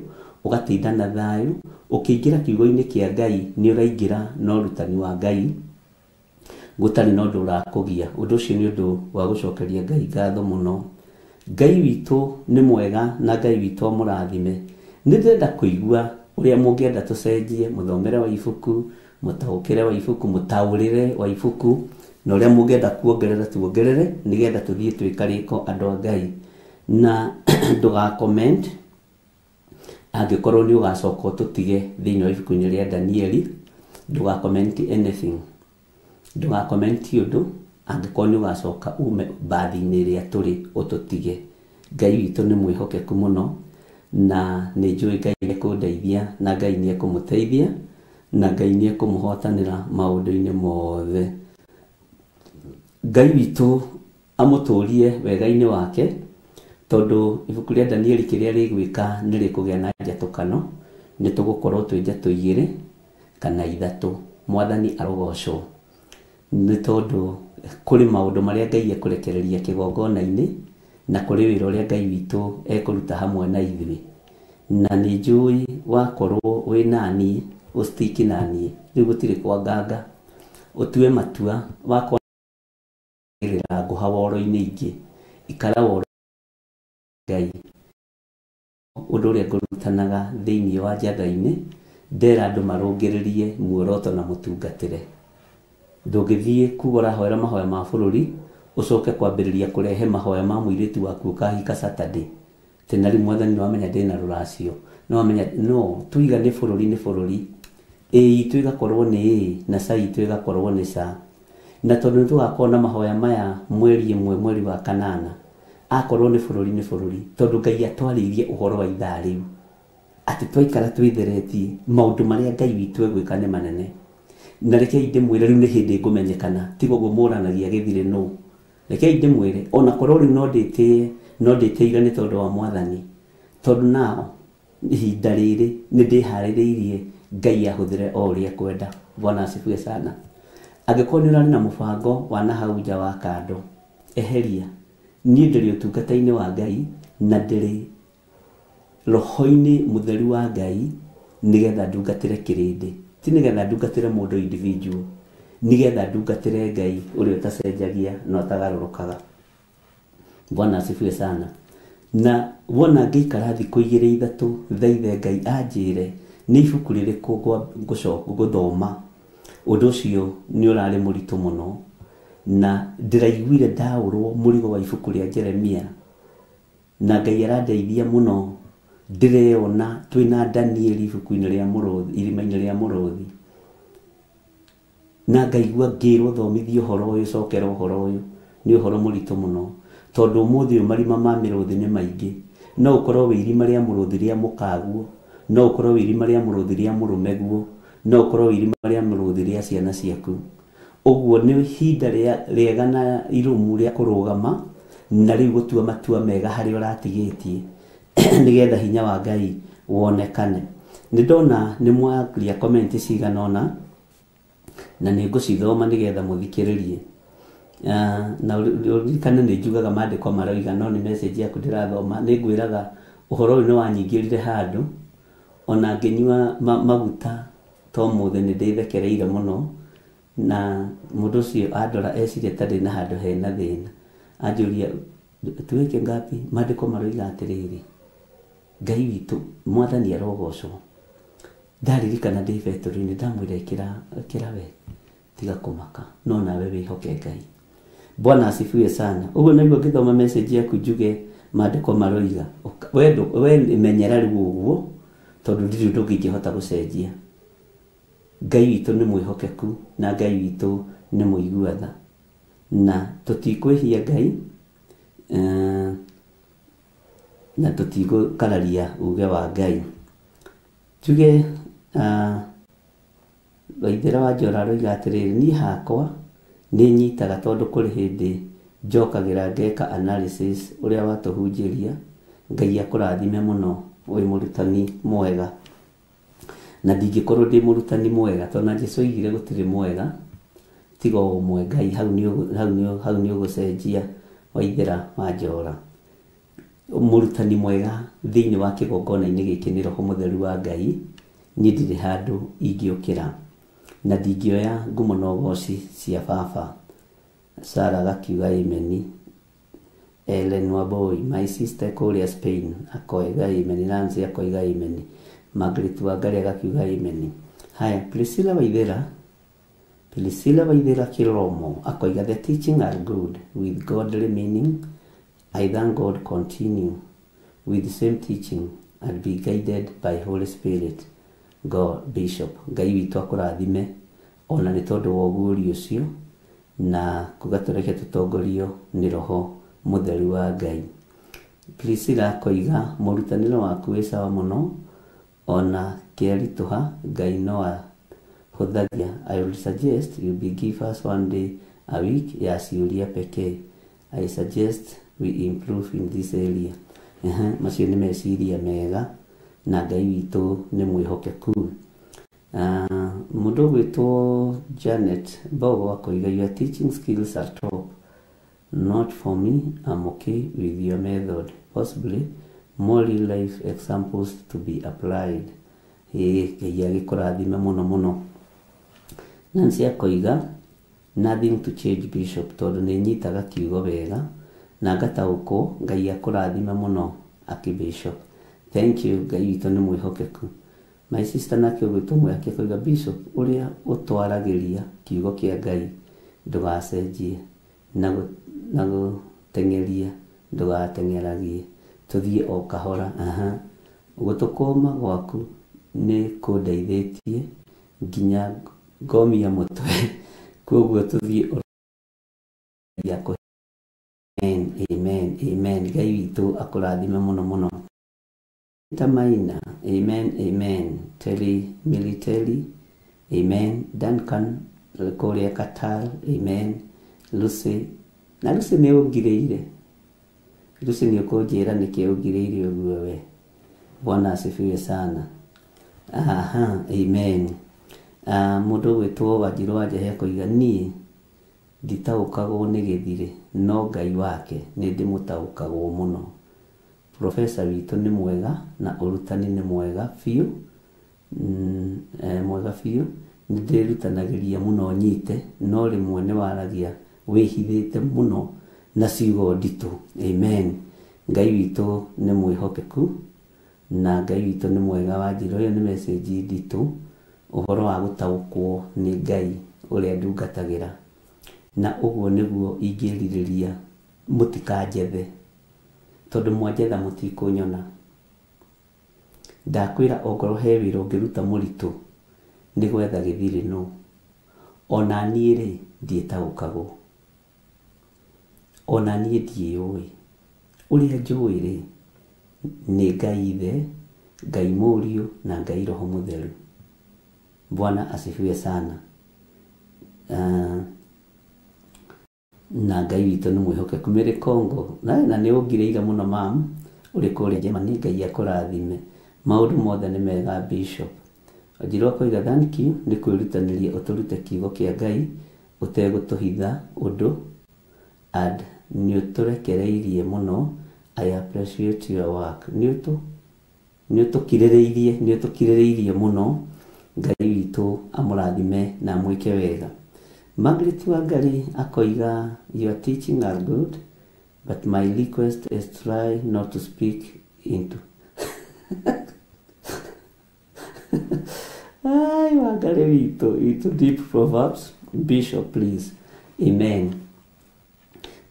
ũgatinda na thayũ, ũkĩingĩra kiugo-inĩ kĩa Ngai nĩ ũraingĩra na ũrutani wa Ngai gũtarĩ na ũndũ ũrakũgia. Ũndũ ũcio nĩ ũndũ wa gũcokeria Ngai ngatho mũno. Ngai witũ nĩ mwega na Ngai witũ amũrathime. Nĩ ndĩrenda kũigua ũrĩa mũngĩenda tũcenjie mũthomere wa ibuku, mũtaũkĩre wa ibuku, mũtaũrĩre wa ibuku, na ũrĩa mũngĩenda kuongerera tuongerere nĩgetha tũthiĩ twĩkarĩko andũ a Ngai. Na ndũga comment angĩkorwo nĩ ũgacoka ũtũtige thĩinĩ wa ibuku-inĩ rĩa Danieli, ndũga comment anything, ndũga comment ũndũ angĩkorwo nĩ ũgacoka ume mbathi-inĩ ĩrĩa tũrĩ ũtũtige. Ngai witũ nĩ mwĩhokeku mũno na nĩ njũĩ Ngai nĩekũndeithia na Ngai nĩekũmũteithia na Ngai nĩekũmũhotanĩra maũndũ-inĩ mothe. Ngai witũ amũtũrie wega-inĩ wake, tondũ ibuku rĩa Danieli kĩrĩa rĩgwĩka nĩ rĩkũgĩa na njatũkano, nĩ tũgũkorwo twĩ njatũ igĩrĩ kana ithatũ. Mwathani arogocwo nĩ tondũ kũrĩ maũndũ marĩa Ngai ekũrekereria kĩgongona-inĩ na kũrĩ wĩra ũrĩa Ngai witũ ekũruta hamwe na ithuĩ. Na nĩ njũĩ wakorwo wĩ naniĩ, ũstiki naniĩ, rĩu gũtirĩ kwanganga, ũtue matua wakwa ngũha woro-inĩ ingĩ, ikara woro Ngai. Ũndũ ũrĩa ngũrutanaga thĩinĩ wa njatha-inĩ, ndera andũ marũngĩrĩrie muoroto na mũtungatĩre. Ndũngĩthiĩ kuga ũrahoera mahoya ma bũrũri, ũcoke kwambĩrĩria kũrehe mahoya ma mũirĩtu waku ũkahika Saturday. Tena rĩu mwathani nĩwamenya ndĩna rũracio, nĩwamenya no tuiga nĩ bũrũri nĩ bũrũri, ĩ itũ ĩgakorwo nĩ ĩ na ca itũ ĩgakorwo nĩ ca. Na tondũ nĩtũgakorwo na mahoya maya mweri ĩmwe mweri wa kanana, akorwo nĩ bũrũri nĩ bũrũri, tondũ Ngai atwarĩirie ũhoro wa ithaa rĩu atĩ twaikara twĩtheretie maũndũ marĩa Ngai witũ egwĩka nĩ manene. Na rekei ndĩmwĩre rĩu nĩ hĩndĩ ngũmenyekana, tiga ũguo mũranagia gĩthirĩ nũ. Rekei ndĩmwĩre ona korwo rĩu no ndĩtĩe, no ndĩtĩire nĩ tondũ wa mwathani, tondũ nao ihinda rĩrĩ nĩ ndĩharĩrĩirie Ngai ahũthĩre o ũrĩa ekwenda. Bwana asifiwe sana. Angĩkorwo nĩ ũrarĩ na mũbango wa na hau nja wa kando, eheria. Niĩ ndĩrĩ ũtungata-inĩ wa Ngai na ndĩrĩ roho-inĩ mũtheru wa Ngai nĩgetha ndungatĩre kĩrĩndĩ, ti nĩgetha ndungatĩre mũndũ individual, nĩgetha ndungatĩre Ngai ũrĩa ũtacenjagia na ũtagarũrũkaga. Bwana asifiwe sana. Na wona ngĩikara thikũ igĩrĩ ithatũ thaithe Ngai anjĩre nĩ ibuku rĩrĩkũ gũthoma, ũndũ ũcio nĩ ũrarĩ mũritũ mũno, na ndĩraiguire ndaũrwo mũrigo wa ibuku rĩa Jeremia, na Ngai arandeithia mũno. Ndĩreona twĩna Danieli ibuku-inĩ rĩa mũrũthi, irima-inĩ rĩa mũrũthi, na ngaigua ngĩrwo thomithie ũhoro ũyũ, cokera ũhoro ũyũ, nĩ ũhoro mũritũ mũno, tondũ ũmũthĩ ũyũ marima ma mĩrũthi nĩ maingĩ. No ũkorwo wĩ irima rĩa mũrũthi rĩa mũkaguo, no ũkorwo wĩ irima rĩa mũrũthi rĩa mũrũmeguo, no ũkorwo wĩ irima rĩa mũrũthi rĩa ciana ciaku. Ũguo nĩ ihinda rĩega na irumu rĩa kũrũgama na rĩu gũtua matua mega harĩa ũratigĩtie nĩgetha hinya wa Ngai wonekane. Nĩ ndona nĩ mwaria comment cigana ũna na nĩ ngũcithoma nĩgetha mũthikĩrĩrie. Na ũririkane nĩ njugaga maandĩko maroiga, no nĩ message yaku ndĩrathoma. Nĩ ngwĩraga ũhoro ũyũ nĩ wanyingĩrire handũ ona ngĩnyua maguta to mũthĩ nĩ ndĩthekereire mũno, na mũndũ ũcio andora eciria ta ndĩ na handũ hena thĩna, anjũria tuweke ngapi. Maandĩko maroiga atĩrĩrĩ, Ngai witũ mwathani arogocwo. Ndaririkana ndĩ betũrũ-inĩ ndamwĩra ĩkĩra we tiga kũmaka, no nawe wĩhoke Ngai. Bwana asifiwe sana. Ũguo nĩguo ngĩthoma message yaku njuge maandĩko maroiga we menyera rĩu ũguo, tondũ ndirĩ ũndũ ũngĩ ingĩhota gũcenjia. Ngai witũ nĩ mwĩhokeku na Ngai witũ nĩ mũigua tha, na tũtikwĩhia Ngai na tũtigũkararia uge wa Ngai. Njuge Waithera wa Njora aroiga atĩrĩrĩ, niĩ hakwa nĩ nyitaga tondũ kũrĩ hĩndĩ njokagĩra ngeka analysis ũrĩa watũhunjĩria. Ngai akũrathime mũno, wĩ mũrutani mwega. Na ndingĩkorwo ndĩ mũrutani mwega tondũ na Jesũ oigire gũtirĩ mwega tiga o ũmwe Ngai. Hau nĩ ũgũcenjia Waithera wa Njora. Mũrutani mwega thĩinĩ wa kĩgongona-inĩ gĩkĩ nĩ Roho Mũtheru wa Ngai. Niĩ ndirĩ handũ ingĩũkĩra na ndingĩoya ngumo na ũgoci cia baba. Sara agakiuga amen. Ellen Wambui, my sister kũrĩa Spain, akoiga amen. Nancy akoiga amen. Margaret Wangari agakiuga amen. Haya, Priscilla Waithera, Priscilla Waithera Kiromo akoiga the teaching are good with godly meaning. I thank God continue with the same teaching and be guided by Holy Spirit. God Bishop, Ngai witũ akũrathime ona nĩ tondũ wa ũguũrio ũcio, na kuga tũreke tũtongorio nĩ Roho Mũtheru wa Ngai. Priscilla akoiga mũrutanĩre waku wĩ sawa mũno ona kĩaritũha Ngai no ahũthagia. I would suggest you be give us one day a week ya ciũria pekee. I suggest we improve in this area. Macio nĩ meciria mega na Ngai witũ nĩ mwĩhokeku. Mũndũ ũgwĩtwo Janet Mbogo akoiga your teaching skills are top. Not for me, I'm okay with your method. Possibly more real life examples to be applied. Ngai agĩkũrathime mũno mũno. Nancy akoiga nothing to change Bishop tondũ nĩ nyitaga kiugo wega na ngataũkwo. Ngai akũrathime mũno aki Bishop. Thank you. Ngai witũ nĩ mwĩhokeku. My sister nake ũgwĩtwo Mwĩhaki akoiga Bishop ũrĩa ũtwaragĩria kiugo kĩa Ngai ndũgacenjie na gũteng'eria ndũgateng'eragie, tũthiĩ o kahora. Gũtũkũma gwaku nĩ kũndeithĩtie nginya ngomia mũtwe, koguo tũthiĩ ũrĩa. Amen, amen, amen. Ngai witũ akũrathime mũno mũno. Tamaina, amen, amen. Terry Military, amen. Duncan kũrĩa Qatar, amen. Lucy, na Lucy nĩ ũngirĩire. Lucy nĩ ũkũnjĩra nĩkĩ ũngirĩire ũguo we. Bwana asifiwe sana. Aha, amen. Mũndũ ũgwĩtwo Wanjirũ wa Njehe akoiga niĩ nditaũkagwo nĩ gĩthirĩ no Ngai wake nĩ ndĩmũtaũkagwo mũno. Profesa witũ nĩ mwega na ũrutani nĩ mwega biũ, mwega biũ. Nĩ ndĩrutanagĩria mũno nyite no rĩmwe nĩ waragia wĩhithĩte mũno na ciugo nditũ. Amen. Ngai witũ nĩ mwĩhokeku na Ngai witũ nĩ mwega. Wanjirũ, ĩyo nĩ message nditũ ũhoro wa gũtaũkwo nĩ Ngai ũrĩa ndungatagĩra, na ũguo nĩguo ingĩrirĩria mũtikanjethe tondũ mwanjetha mũtikũnyona. Ndakwĩra ongorwo he wĩra ũngĩruta mũritũ nĩ gwetha gĩthirĩ no ona niĩ rĩ ndiĩtaũkagwo, ona niĩ ndiĩũĩ. Ũrĩa njũĩ rĩ nĩ Ngai Ithe, Ngai Mũriũ na Ngai Roho Mũtheru. Bwana asifiwe sana. Na Ngai witũ nĩ mwĩhokeku. Mary Kongo, na nĩ ũngirĩire mũno mam, ũrĩ kũrĩa Germany. Ngai akũrathime. Maũndũ mothe nĩ mega Bishop. Wanjirũ akoiga thank you nĩ kwĩrutanĩria ũtũrute kiugo kĩa Ngai ũtegũtũhitha ũndũ and nĩ ũtũrekereirie mũno. I appreciate your work. Nĩ ũtũkirĩrĩirie mũno. Ngai witũ amũrathime na amwĩke wega. Margaret Wangari akoiga your teaching are good but my request is try not to speak into Ai, Wangari witũ into deep proverbs Bishop please. Amen.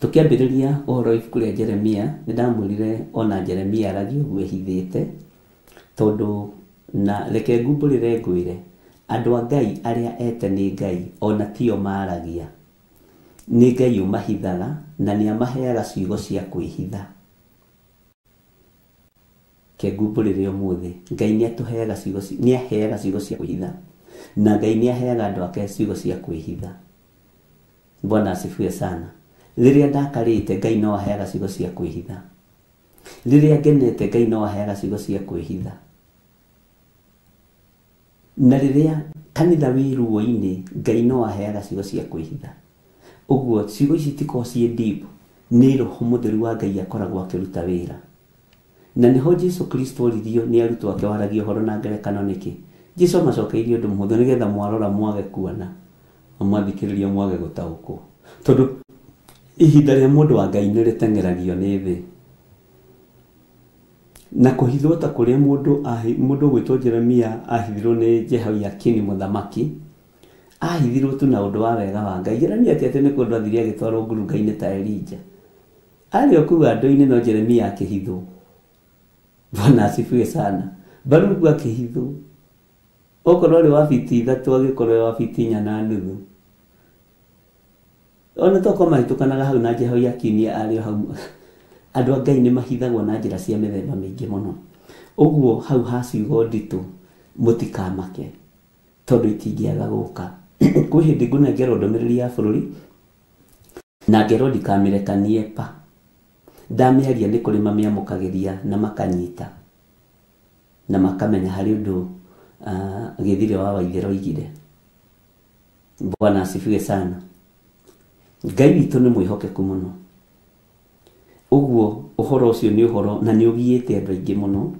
Tũkĩambĩrĩria ũhoro ibuku rĩa Jeremia nĩ ndamwĩrire ona Jeremia aragia ũguo ehithĩte tondũ na reke ngumbũrĩre ngwĩre andũ a Ngai arĩa ete nĩ Ngai ona tio maragia, nĩ Ngai ũmahithaga na nĩ amaheaga ciugo cia kwĩhitha. Ke ngumbũrĩre ũmũthĩ Ngai nĩ atũheaga ciugo, nĩ aheaga ciugo cia kwĩhitha na Ngai nĩ aheaga andũ ake ciugo cia kwĩhitha. Bwana asifiwe sana. Rĩrĩa ndakarĩte Ngai no aheaga ciugo cia kwĩhitha. Rĩrĩa ngenete Ngai no aheaga ciugo cia kwĩhitha. Na rĩrĩa kanitha wĩ ruo-inĩ Ngai no aheaga ciugo cia kwĩhitha. Ũguo ciugo ici itikoragwo ciĩ deep, nĩ Roho Mũtheru wa Ngai akoragwo akĩruta wĩra. Na nĩho Jesu Kristo oririo nĩ arutwo ake waragia ũhoro na ngerekano nĩkĩ. Jesu amacokeirie ũndũ mũhũthũ nĩgetha mwarora mwage kuona na mwathikĩrĩria mwage gũtaũkwo, tondũ ihinda rĩa mũndũ wa Ngai nĩ rĩteng'eragio nĩ thĩ na kũhithwo ta kũrĩa mũndũ ũgwĩtwo Jeremia ahithirwo nĩ Jehoiakini mũthamaki. Ahithirwo tu na ũndũ wa wega wa Ngai. Jeremia ti atĩ nĩ kũndũ athire agĩtwarwo ngurunga-inĩ ta Elija, arĩ o kũu andũ-inĩ no Jeremia akĩhithwo. Bwana asifiwe sana. Baruku akĩhithwo, okorwo arĩ wa fiti 3 agĩkorwo wa fiti 4.5. Ona tokorwo mahĩtũkanaga hau na Jehoiakini arĩ o hau. Andũ a Ngai nĩ mahithagwo na njĩra cia mĩthemba mĩingĩ mũno. Ũguo hau ha ciugo nditũ mũtikamake tondũ itingĩaga gũka. Kwĩ hĩndĩ ngũnengerwo ndũmĩrĩri ya bũrũri na ngerwo ndikamĩrekanie pa. Ndamĩaria nĩ kũrĩ mamĩamũkagĩria na makanyita na makamenya harĩ ũndũ Gĩthire wa Waithera oigire. Bwana asifiwe sana. Ngai witũ nĩ mwĩhokeku mũno. Ũguo ũhoro ũcio nĩ ũhoro na nĩ ũgiĩte andũ aingĩ mũno,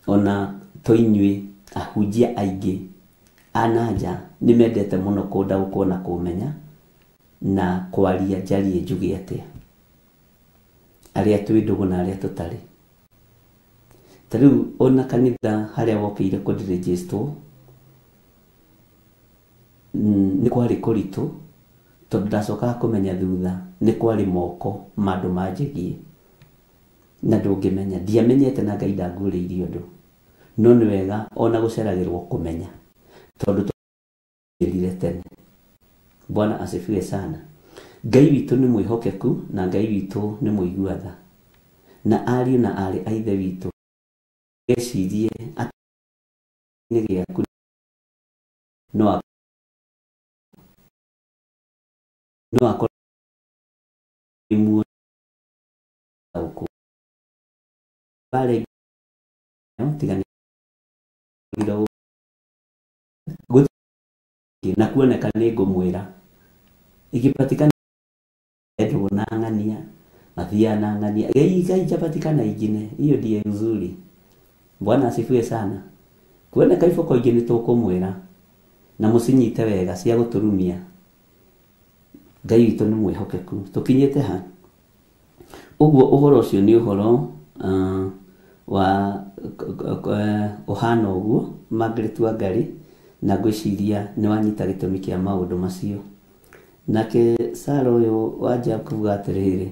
ona to inyuĩ ahunjia aingĩ a na nja nĩ mendete mũno kũndaũkwo na kũmenya na kwaria njarie njuge atĩa, arĩa twĩ ndũgũ na arĩa tũtarĩ. Ta rĩu ona kanitha harĩa wokĩire kũndirĩnjĩstwo nĩ kwarĩ kũritũ tondũ ndacokaga kũmenya thutha nĩ kwarĩ moko ma andũ manjĩgie na ndũngĩmenya. Ndiamenyete na Ngai ndanguũrĩirie ũndũ, no nĩ wega ona gũceragĩrwo kũmenya tondũ tũrire tene. Bwana asifiwe sana. Ngai witũ nĩ mwĩhokeku na Ngai witũ nĩ mũigua tha, na ariũ na aarĩ a Ithe witũ gecirie atĩ nĩ gĩaku no akorwo muoyo bare tiga na kuoneka nĩ ngũmwĩra ikipatikana ndũgũ na ng'ania mathiaga na ng'ania ijapatikana ingine, hiyo ndiye nzuri. Bwana asifiwe sana. Kuoneka iboko ingĩ nĩ tũkũmwĩra na mũcinyite wega cia gũtũrumia. Ngai witũ nĩ mwĩhokeku. Tũkinyĩte ha? Ũguo ũhoro ũcio nĩ ũhoro wa ũhana ũguo Margaret Wangari, na ngwĩciria nĩ wanyita gĩtũmi kĩa maũndũ macio. Nake Sara ũyũ wanja kuuga atĩrĩrĩ,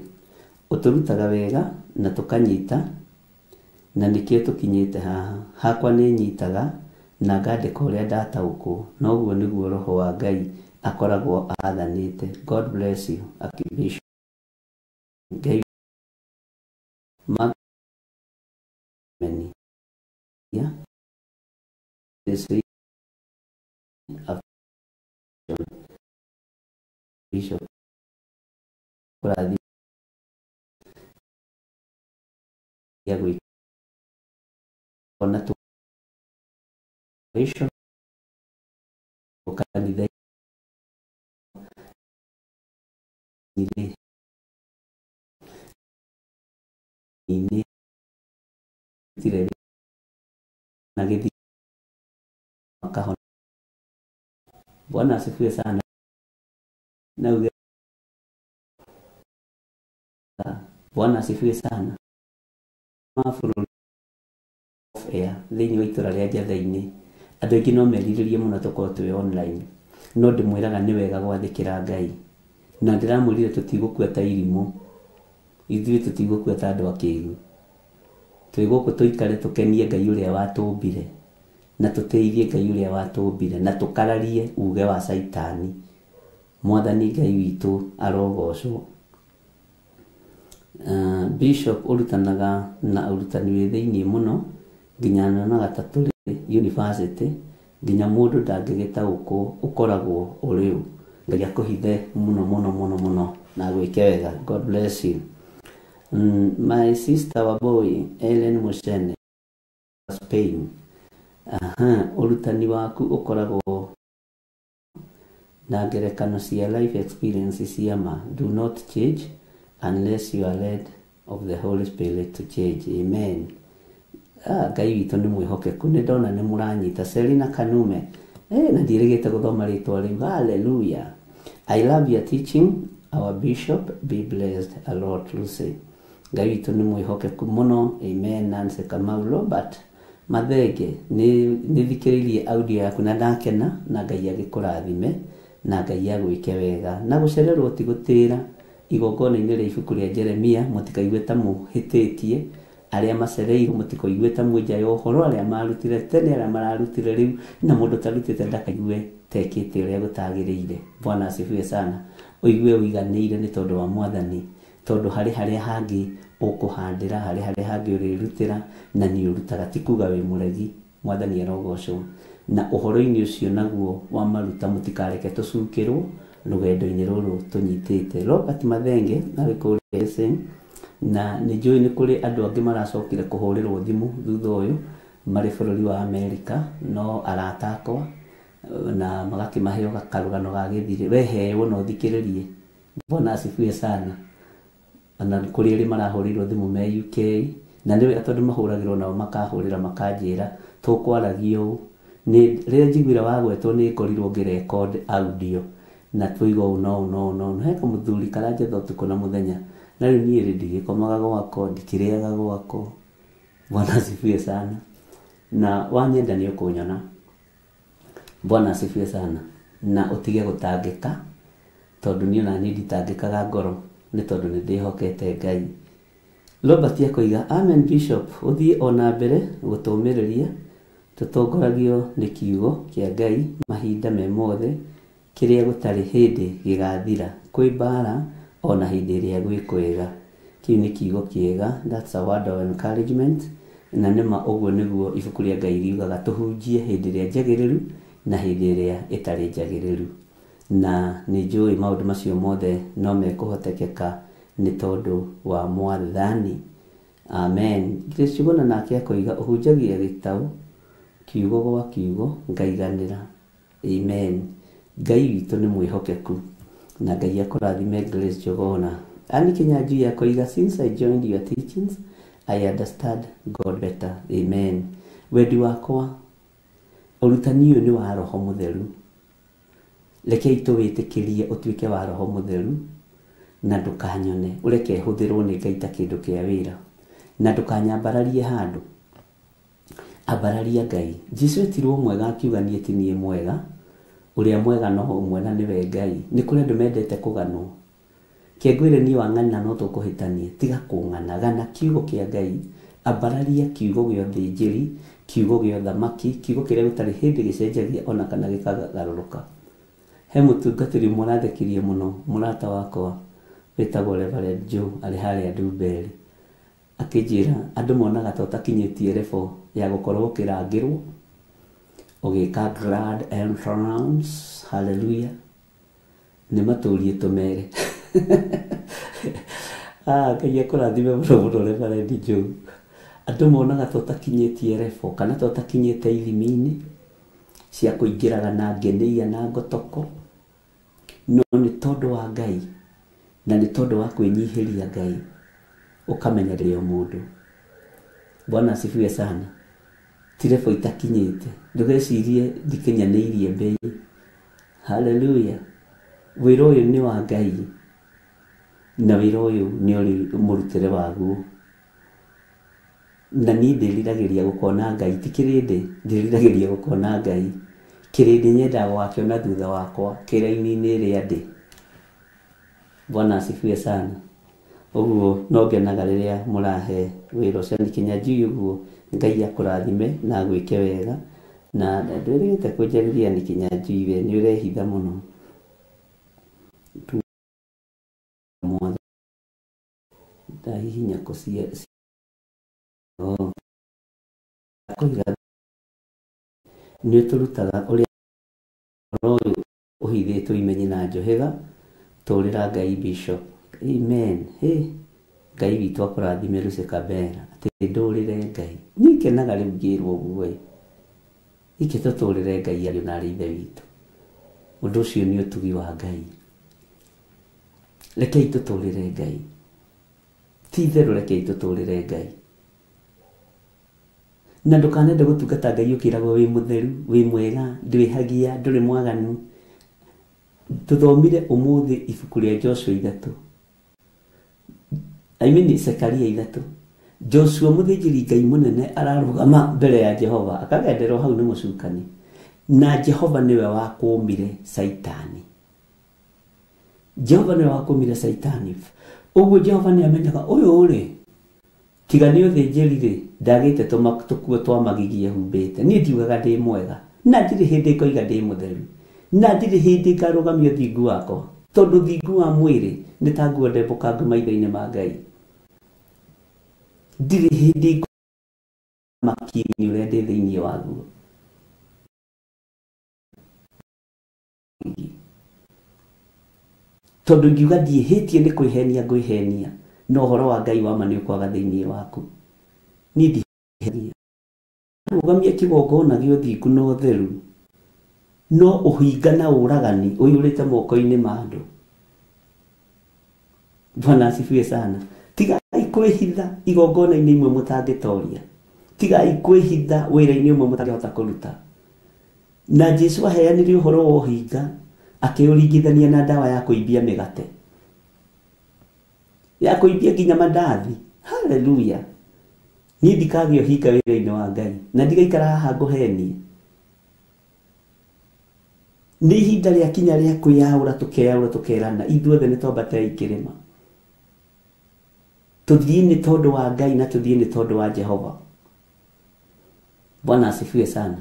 ũtũrutaga wega na tũkanyita na nĩkĩo tũkinyĩte haha. Hakwa nĩ nyitaga na ngandĩka ũrĩa ndataũkwo, na ũguo nĩguo Roho wa Ngai akoragwo athanĩte. God bless you, Archbishop. Ngai many. Yeah. This Bishop kũrathi ya gwĩka ona tũ kanitha inĩ tire na gĩthi makahona. Bwana asifiwe sana. Na uge Bwana asifiwe sana. Mabũrũri off air thĩinĩ wa itũra rĩa Njatheinĩ andũ aingĩ no merirĩrie mũno tũkorwo twĩ online, no ndĩmwĩraga nĩ wega gwathĩkĩra Ngai, na ndĩramwĩrire tũtigũkua ta irimũ, ithuĩ tũtigũkua ta andũ akĩgu. Twĩ gũkũ tũikare tũkenie Ngai ũrĩa watũmbire na tũteithie Ngai ũrĩa watũmbire na tũkararie uge wa Caitani. Mwathani Ngai witũ arogocwo. Bishop ũrutanaga na ũrutani wĩ thĩinĩ mũno nginya nyonaga ta tũrĩ university, nginya mũndũ ndangĩgĩtaũkwo ũkoragwo ũrĩ ũ. Ngai akũhithe mũno mũno mũno mũno na agwĩke wega. God bless you. My sister Wambui Ellen Muchene Spain. Aha, ũrutani waku ũkoragwo na ngerekano cia life experience cia ma. Do not change unless you are led of the Holy Spirit to change. Amen. Ngai witũ nĩ mwĩhokeku, nĩ ndona nĩ mũranyita. Selina Kanume, na ndiĩrĩgĩte gũthoma rĩtwa rĩu. Hallelujah. I love your teaching, our bishop. Be blessed a lot, Lucy. Ngai witũ nĩ mwĩhokeku mũno. Amen. Nancy Kamau Robert Mathenge, nĩ thikĩrĩirie audio yaku na ndakena, na Ngai agĩkũrathime na Ngai agwĩke wega. Na gũcererwo ti gũtĩra igongona-inĩ rĩa ibuku rĩa Jeremia, mũtikaigue ta mũhĩtĩtie arĩa macereirwo, mũtikaigue ta mwĩ nja ya ũhoro, arĩa marutire tene, arĩa mararutire rĩu, na mũndũ ũtarutĩte ndakaigue tekĩte ũrĩa gũtagĩrĩire. Bwana asifiwe sana. Ũigue ũiganĩire nĩ tondũ wa Mwathani, Tondũ harĩ harĩa hangĩ ũkũhandĩra, harĩ harĩa hangĩ ũrĩrutĩra, na nĩ ũrutaga, ti kuga wĩ mũregi. Mwathani arogocwo. Na ũhoro-inĩ ũcio naguo wa maruta, mũtikareke tũcukĩrwo rũgendo-inĩ rũrũ tũnyitĩte. Robert Mathenge arĩ kũrĩa SM, na nĩ njũĩ nĩ kũrĩ andũ angĩ maracokire kũhũrĩrwo thimũ thutha ũyũ marĩ bũrũri wa Amerika, no arata akwa na magakĩmaheo karũgano ga gĩthirĩ. We heyo na ũthikĩrĩrie. Bwana asifiwe sana. Ona kũrĩ arĩa marahũrĩirwo thimũ me UK, na nĩ wega tondũ mahũragĩrwo nao makahũrĩra makanjĩra tũkwaragia ũũ. Nĩ rĩrĩa njiguire wagwetwo nĩ ngorirwo ngĩrecord audio na twoiga ũũ na ũũ na ũũ na ũũ. He kamũthuri karanjetha ũtukũ na mũthenya, na rĩu niĩ rĩ ndigĩkomaga gwakwa, ndikĩrĩaga gwakwa. Bwana asifiwe sana. Na wanyenda nĩ ũkũnyona. Bwana asifiwe sana. Na ũtige gũtangĩka, tondũ niĩ ona niĩ nditangĩkaga ngoro, nĩ tondũ nĩ ndĩhokete Ngai. Robert akoiga, amen Bishop, ũthiĩ ona mbere gũtũmĩrĩria, tũtongoragio nĩ kiugo kĩa Ngai mahinda me mothe, kĩrĩa gũtarĩ hĩndĩ gĩgathira, kwĩ mbara ona hĩndĩ ĩrĩa gwĩ kwega. Kĩu nĩ kiugo kĩega, that's a word of encouragement. Na nĩma ũguo nĩguo ibuku rĩa Ngai riugaga, tũhunjie hĩndĩ ĩrĩa njagĩrĩru na hĩndĩ ĩrĩa ĩtarĩ njagĩrĩru. Na nĩ njũĩ maũndũ macio mothe no mekũhotekeka nĩ tondũ wa Mwathani. Amen. Grace Njuguna nake akoiga, ũhunjagia gĩtaũ kiugo gwa kiugo ngaiganĩra. Amen. Ngai witũ nĩ mwĩhokeku na Ngai akũrathime Grace Njuguna. Annie Kinyanjui akoiga, since I joined your teachings I understand God better. Amen. Wendi wakwa, ũrutani ũyũ nĩ wa Roho Mũtheru. Rekei tũwĩtĩkĩrie ũtuĩke wa Roho Mũtheru, na ndũkanyone, ũreke hũthĩrwo nĩ Ngai ta kĩndũ kĩa wĩra, na ndũkanyambararie handũ, ambararia Ngai. Jesũ etirwo mwega akiuga niĩ ti niĩ mwega, ũrĩa mwega no ũmwe na nĩwe Ngai. Nĩ kũrĩ andũ mendete kũganwo. Kĩngwĩre niĩ wang'ana no tũkũhĩtania, tiga kũng'ana, gana kiugo kĩa Ngai, ambararia kiugo gĩa ũthĩnjĩri, kiugo gĩa ũthamaki, kiugo kĩrĩa gũtarĩ hĩndĩ gĩcenjagia ona kana gĩkagarũrũka. He mũtungatĩri ũmwe ũrathekirie mũno, mũrata wakwa wĩtagwo Reverend Joe, arĩ harĩa Ndumberi, akĩnjĩra andũ monaga ta ũtakinyĩtie level ya gũkorwo ũkĩrangĩrwo ũgĩka grand entrance. Hallelujah. Nĩ matũrie tũmere. Ngai akũrathime mũno mũno Reverend Joe. Andũ monaga ta ũtakinyĩtie level kana ta ũtakinyĩte ithimi-inĩ cia kũingĩraga na ngeneia na ngotoko, no nĩ tondũ wa Ngai na nĩ tondũ wa kwĩnyihĩria Ngai ũkamenya ndĩrĩ o mũndũ. Bwana asifiwe sana. Ti level itakinyĩte, ndũgecirie ndikinyanĩirie mbei. Hallelujah. Wĩra ũyũ nĩ wa Ngai na wĩra ũyũ nĩ ũrĩ mũrutĩre waguo. Na niĩ ndĩriragĩria gũkona Ngai, ti kĩrĩndĩ, ndĩriragĩria gũkona Ngai. Kĩrĩndĩ nyendaga gũgakĩona thutha wakwa kĩraini-inĩ ĩrĩa ndĩ. Bwana asifiwe sana. Ũguo no ngenaga rĩrĩa mũrahe wĩra ũcio. Nĩ Kinyanjui ũguo, Ngai akũrathime na agwĩke wega. Na ndwĩrĩgĩte kũnjarĩria nĩ Kinyanjui, we nĩ ũrehitha mũno. Mwathani ndahihinya kũcia koiga nĩ ũtũrutaga ũrĩa ũhoro ũyũ ũhithĩtwo imenyi na njohĩga, tũrĩra Ngai Bishop. Amen. Hey, Ngai witũ akũrathime Lucy Kabera, atĩ ndũrĩre Ngai. Niĩ ngenaga rĩu ngĩrwo ũguo ĩ, ike tũtũrĩre Ngai arĩ na arĩ ithe witũ. Ũndũ ũcio nĩ ũtugi wa Ngai. Rekei tũtũrĩre Ngai. Ti itherũ, rekei tũtũrĩre Ngai. Na ndũkanende gũtungata Ngai ũkĩragwo wĩ mũtheru, wĩ mwega, ndwĩhagia, ndũrĩ mwaganu. Tũthomire ũmũthĩ ibuku rĩa Joshua 3. I mean Zekaria 3. Joshua mũthĩnjĩri Ngai mũnene ararũgama mbere ya Jehova, akagenderwo hau nĩ mũcukani. Na Jehova nĩwe wakũmire Saitani. Jehova nĩwe wakũmire Saitani. Ũguo Jehova nĩ amenyaga ũyũ rĩ, tiga nĩ ũthĩnjĩri rĩ, ndagĩte tũkuo twa magigi ehumbĩte. Niĩ ndiugaga ndĩ mwega, na ndirĩ hĩndĩ ngoiga ndĩ mũtheru, na ndirĩ hĩndĩ ngarũgamia ũthingu wakwa, Tondũ thingu wa mwĩrĩ nĩ ta nguo ndembũkangu maitho-inĩ ma Ngai. Ndirĩ hĩndĩ makini ũrĩa ndĩ thĩinĩ waguo. Tondũ ngiuga ndiĩhĩtie nĩ kwĩhenia ngwĩhenia, no ũhoro wa Ngai wa ma nĩ ũkwaga thĩinĩ waku. Niĩ ndihenia. Rũgamia kĩgongona gĩa ũthingu na ũtheru, no ũhinga na ũragani ũiyũrĩte moko-inĩ ma andũ. Bwana asifiwe sana. Tigai kwĩhitha igongona-inĩ imwe mũtangĩtoria. Tigai kwĩhitha wĩra-inĩ ũmwe mũtangĩhota kũruta. Na Jesu aheanire ũhoro wa ũhinga akĩũringithania na ndawa ya kũimbia mĩgate, ya kũimbia nginya mandathi. Haleluya. Niĩ ndikagĩa ũhinga wĩra-inĩ wa Ngai na ndigaikara haha ngũhenie. Nĩ ihinda rĩa kinya rĩa kwĩyaũra, tũkeyaũra, tũkerana ithuothe nĩ twambatei kĩrĩma. Tũthiĩ nĩ tondũ wa Ngai na tũthiĩ nĩ tondũ wa Jehova. Bwana asifiwe sana.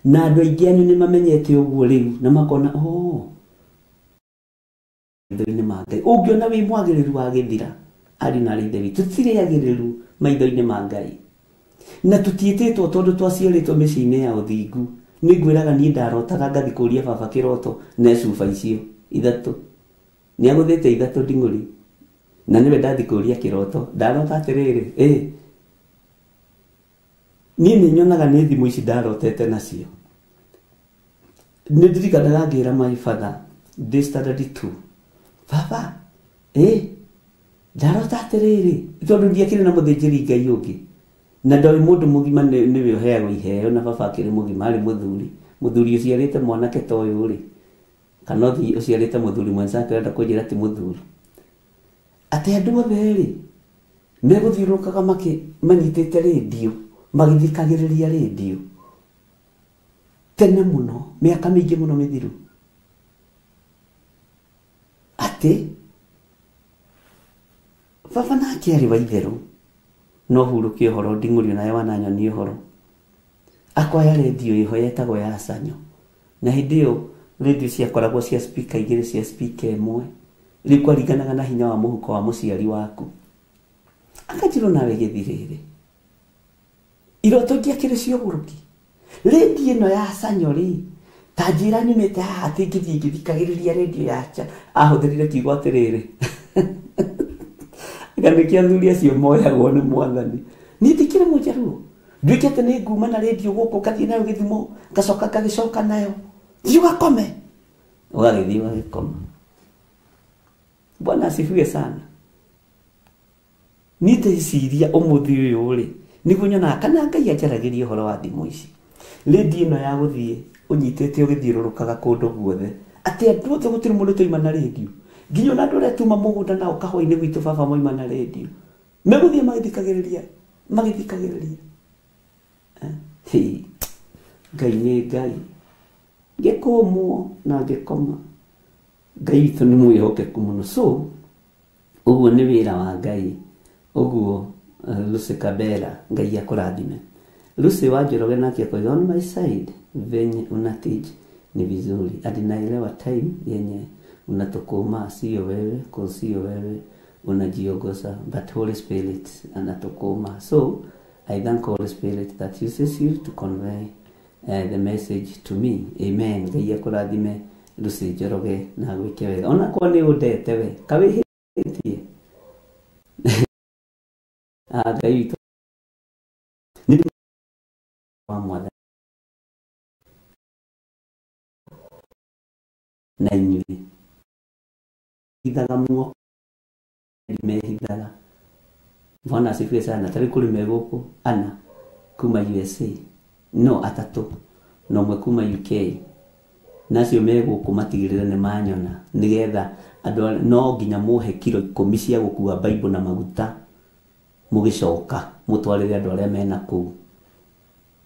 Na andũ aingĩ anyu nĩ mamenyete ũguo rĩu na makona oh, maitho-inĩ ma Ngai. Ũngĩona wĩ mwagĩrĩru wa gĩthira, ariũ na aarĩ a Ithe witũ, tũtirĩ agĩrĩru maitho-inĩ ma Ngai. Na tũtiĩtĩtwo tondũ twaciarĩtwo mĩciĩ-inĩ ya ũthingu. Nĩ ngwĩraga niĩ ndarotaga ngathi kũria baba kĩroto na cuba icio ithatũ. Nĩ agũthĩte ithatũ nding'ũri. Na nĩwe ndathi kũria kĩroto. Ndarota atĩrĩrĩ, niĩ nĩ nyonaga nĩ thimũ ici ndarotete nacio. Nĩ ndirikanaga ngĩra my father ndĩ standard 2. Baba, ndarota atĩrĩrĩ, tondũ ndiakĩrĩ na mũthĩnjĩri Ngai ũngĩ. Na ndoĩ mũndũ mũgima nĩwe ũheagwo iheo, na baba akĩrĩ mũgima, arĩ mũthuri. Mũthuri ũciarĩte mwanake ta ũyũ rĩ, kana ũthiĩ ũciarĩte mũthuri mwenzake ũrenda kũnjĩra ti mũthuri. Atĩ andũ othe rĩ, megũthiũrũrũkaga manyitĩte rĩndiũ, magĩthikagĩrĩria rĩndiũ. Tene mũno, mĩaka mĩingĩ mũno mĩthiru. Atĩ baba nake arĩ wa itherũ, no hurũke ũhoro nding'ũrio nawe wananyonia ũhoro. Akoya rĩndiũ ĩho yetagwo ya Sanyo. Na hĩndĩ ĩyo rĩndiũ ciakoragwo cia speaker igĩrĩ, cia speaker ĩmwe. Rĩu kwaringanaga na hinya wa mũhuko wa mũciari waku. Akanjĩrwo nawe gĩthirĩrĩ. Iroto ndiakĩrĩ cia ũgũrũki. Rĩndiũ ĩno ya Sanyo rĩ, ta njĩra nyumĩte haha atĩ ngĩthiĩ ngĩthikagĩrĩria rĩndiũ ya Cha. Ahũthĩrire kiugo atĩrĩrĩ. Anga nĩkĩo athuri acio moyagwo nĩ mwathani. Niĩ ndikĩrĩ mũnjaruo. Nduĩke atĩ nĩ nguma na rĩndiũ gũkũ, ngathiĩ nayo gĩthimo, ngacoka ngagĩcoka nayo. Thiĩ ũgakome. Ũgagĩthiĩ ũgagĩkoma. Bwana asifiwe sana. Niĩ ndeciria ũmũthĩ ũyũ rĩ, nĩguo nyonaga kana Ngai anjaragĩria ũhoro wa thimũ ici. Rĩndiũ ĩno ya gũthiĩ ũnyitĩte ũgĩthiũrũrũkaga kũndũ guothe. Atĩ andũ othe gũtirĩ mũndũ twaima na rĩndiũ. Nginya ona andũ arĩa tuma mũgũnda nao kahũa-inĩ gwitũ baba moima na rĩndiũ. Megũthiĩ magĩthikagĩrĩria, magĩthikagĩrĩria. Ngai nĩ Ngai. Ngĩkũmwo na ngĩkoma. Ngai witũ nĩ mwĩhokeku mũno. So, ũguo nĩ wĩra wa Ngai. Ũguo Lucy Kabera, Ngai akũrathime. Lucy wa Njoroge nake akoiga, on my side venye una teach ni vizuri. Ati naelewa time yenye unatukuma, sio wewe, kwa sio wewe unajiongoza, but Holy Spirit anatukuma. So I thank Holy Spirit that uses you to convey the message to me. Amen. Ngai akũrathime Lucy Njoroge na gwĩke wega. Ona kwa nĩ ũndete we, kawĩhĩtie. Ngai witũ nĩ wa mwathani na inyuĩ. Hithaga muo, mehithaga. Bwana asifiwe sana. Tarĩ kũrĩ me gũkũ ana kuma USA, no atatũ na ũmwe kuma UK. Na acio me gũkũ matigĩrĩre nĩ manyona, nĩgetha andũ no nginya mũhe kiro 10 cia gũkua Bible na maguta mũgĩcoka mũtwarĩre andũ arĩa mena kũu.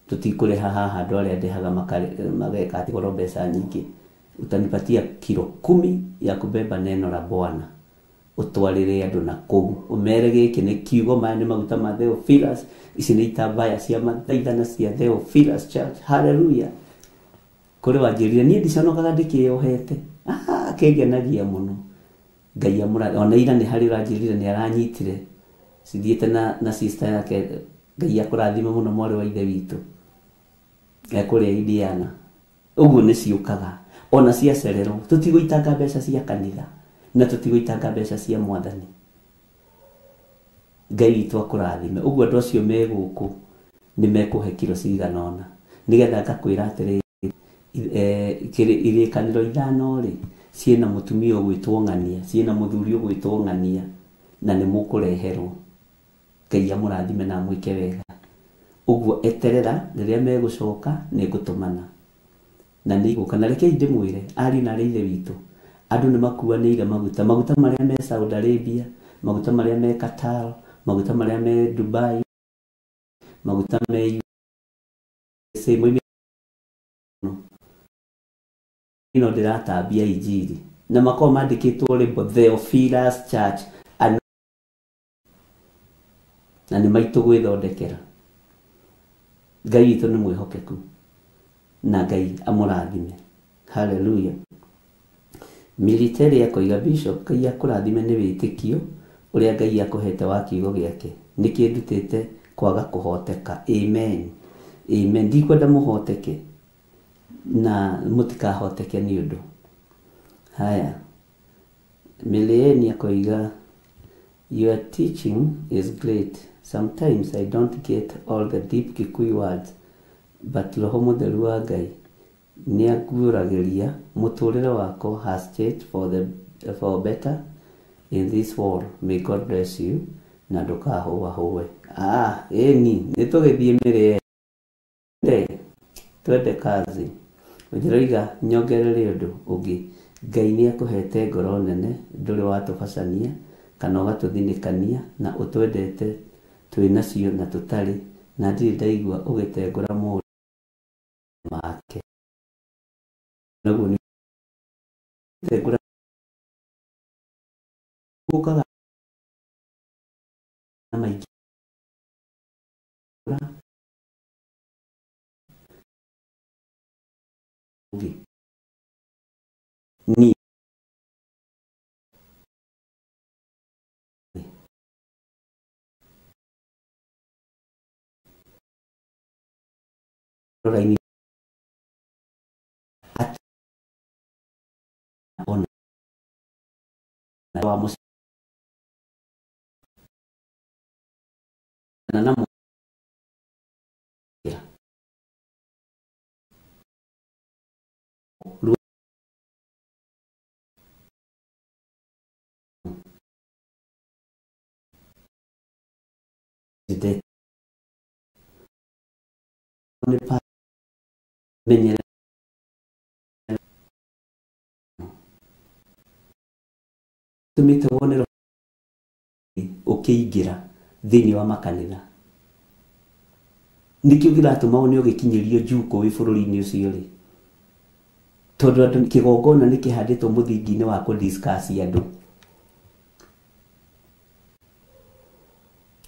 Tũtikũrĩha haha andũ arĩa ndĩhaga mageka atĩ goro mbeca nyingĩ. Utanipatia kiro 10 ya kubeba neno la Bwana, utwarĩre andũ na kũu, ũmere gĩkĩ nĩ kiugo, maya nĩ maguta ma Theophilus, ici nĩ itambaya cia mathaithana cia Theophilus Church. Hallelujah. Kũrĩ wanjĩrire niĩ ndiconokaga ndĩkĩyohete. Gakĩngenagia mũno. Ngai amũrathime. Ona ira nĩ harĩ ũranjĩrire nĩ aranyitire cithiĩte na sister yake. Ngai akũrathime mũno mwarĩ wa ithe witũ ekũrĩa Indiana. Ũguo nĩ ciũkaga ona ciacererwo. Tũtigũitanga mbeca cia kanitha na tũtigũitanga mbeca cia mwathani. Ngai witũ akũrathime. Ũguo andũ acio me gũkũ nĩ mekũhe kiro cigana ũna nĩgetha ngakwĩra atĩrĩrĩ, irĩkanĩro ithano rĩ ciĩna mũtumia ũgwĩtwo ng'ania, ciĩna mũthuri ũgwĩtwo ng'ania, na nĩ mũkũreherwo. Ngai amũrathime na amwĩke wega. Ũguo eterera rĩrĩa megũcoka nĩ ngũtũmana na nĩ igũka. Na rekei ndĩmwĩre ariũ na arĩ ithe witũ, andũ nĩ makuanĩire maguta, maguta marĩa me Saudi Arabia, maguta marĩa me Qatar, maguta marĩa me Dubai, maguta me USA, moimĩte ino ndĩratambia injiri na makoragwo mandĩkĩtwo label Theophilus Church na nĩ maitũ gwĩthondekera. Ngai witũ nĩ mwĩhokeku na Ngai amũrathime. Hallelujah. Military akoiga Bishop, Ngai akũrathime nĩ wĩtĩkio ũrĩa Ngai akũhete wa kiugo gĩake. Nĩkĩ ndutĩte kwaga kũhoteka. Amen. Amen. Ndikwenda mũhoteke na mũtikahoteke nĩ ũndũ. Haya. Mileni akoiga your teaching is great. Sometimes I don't get all the deep Kikuyu words, but Roho Mũtheru wa Ngai nĩanguũragĩria mũtũrĩre wakwa has changed for better in this world. May God bless you na ndũkahũahũe. Ĩni nĩ tũgĩthiĩ mĩrĩe twende kazi. Ũnjĩroiga nyongerere ũndũ ũngĩ. Ngai nĩakũhete ngoro nene, ndũrĩ watũbacania kana ũgatũthinĩkania, na ũtwendete twĩ nacio na tũtarĩ, na ndirĩ ndaigua ũgĩtengũra mũndũ make. Naguo nĩ tengũra gũkaga maingĩ ũngĩ ni raini at ona wa musi na na menyera tumite wone ukiingira thiini wa makanitha nikio giratuma wone ugikinyirio njuko wi bururi-ini ucio ri tondu andu kigongona ni kihanditwo muthingi-ini wa ku discuss andu.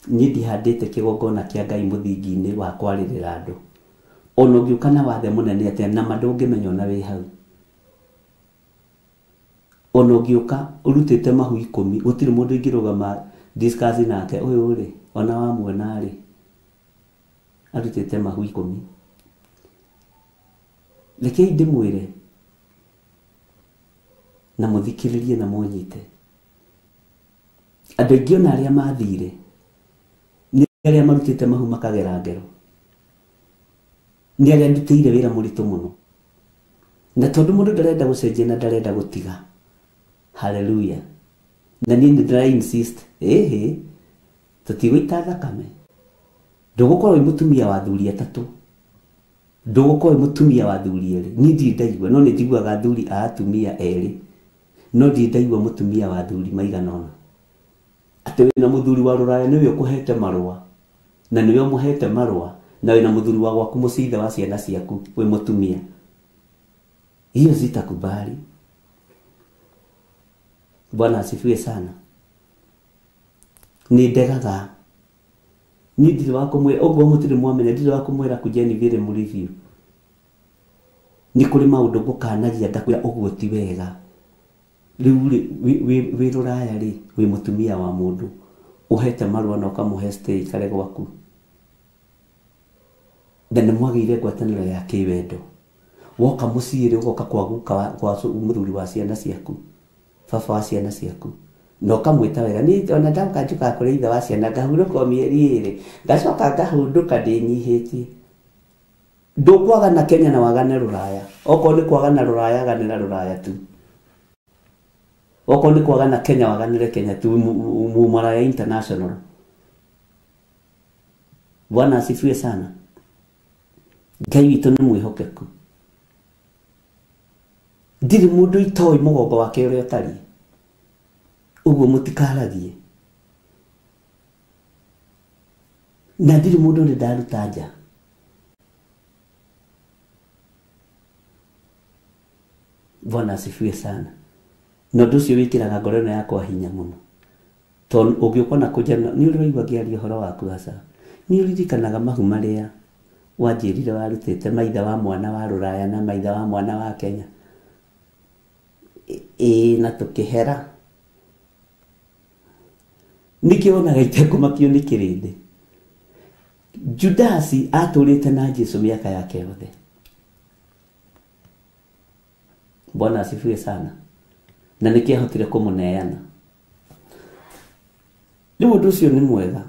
Ni ndihandite kigongona kia Ngai muthingi-ini wa kwaririra andu ona ungiuka na wathe munene atia na ma ndungimenya ona wi hau. Ona ungiuka urutite mahu 10 gutiri mundu ingirugama discuss nake uyu ri ona wamuona ri arutite mahu 10. Rekei ndimwire na muthikiririe na munyite andu aingi ona aria mathire ni aria marutite mahu makagera ngero, ni aria ndutire wira muritu muno, na tondu mundu ndarenda gucenjia na ndarenda gutiga. Hallelujah. Na ni ndira insist ehe tutigwita thakame. Ndugukorwo wi mutumia wa athuri atatu, ndugukorwo wi mutumia wa athuri eri. Ni ndirĩ ndaigua, no nĩ njiguaga athuri a atumia eri, no ndirĩ ndaigua mutumia wa athuri maigana ũna. Atĩ wĩna muthuri wa rũraya nĩwe ũkũhete marũa na nĩwe ũmũhete marũa, na wĩna muthuri wa gwaku mũcithe wa ciana ciaku wĩ mutumia. Hiyo sitakubali. Bwana asifiwe sana. Ni ndegaga ni ndirĩ wa kũmwĩra ũguo mũtirĩ mwamenya, ndirĩ wa kũmwĩra kujeni vile mlivyo. Nĩ kũrĩ maũndũ ngũkanagia ndakwĩra ũguo ti wega. Rĩu rĩ wĩ rũraya rĩ wĩ mũtumia wa mũndũ ũhete marũa na ũkamũhe stay ikare gwaku na nĩ mwagĩire ngwatanĩro ya kĩwendo woka mũciĩ rĩ ũgoka kwa guka kwa mũthuri wa ciana ciaku baba wa ciana ciaku na ũkamwĩta wega niĩ ona ndauka njũkaga kũrĩ ithe wa ciana ngahurũka o mĩeri ĩrĩ ngacoka ngahũndũka ndĩnyihĩtie. Ndũkwagana Kenya na wagane rũraya okorwo nĩ kwagana rũraya aganĩra rũraya tu okorwo nĩ kwagana Kenya waganĩre Kenya tu mumaraya international. Bwana asifiwe sana. Ngai witũ nĩ mwĩhokeku. Ndirĩ mũndũ itoĩ mũgongo wake ũrĩa ũtariĩ ũguo mũtikaragie na ndirĩ mũndũ ũrĩ ndaruta nja. Bwana asifiwe sana. Na ũndũ ũcio wĩkĩraga ngoro ĩno yakwa hinya mũno tondũ ũngĩũka na kũnja nĩ ũrĩ waigua ngĩaria ũhoro waku aca nĩ ũririkanaga mahu marĩa wanjĩrire warutĩte maitha wa mwana wa rũraya na maitha wa mwana wa Kenya ĩĩ na tũkĩhera nĩkĩo wonaga itekũmakio nĩ kĩrĩndĩ. Judasi atũrĩte na Jesu mĩaka yake yothe. Bwana asifiwe sana. Na nĩkĩo ahotire kũmũneana. Rĩu ũndũ ũcio nĩ mwega.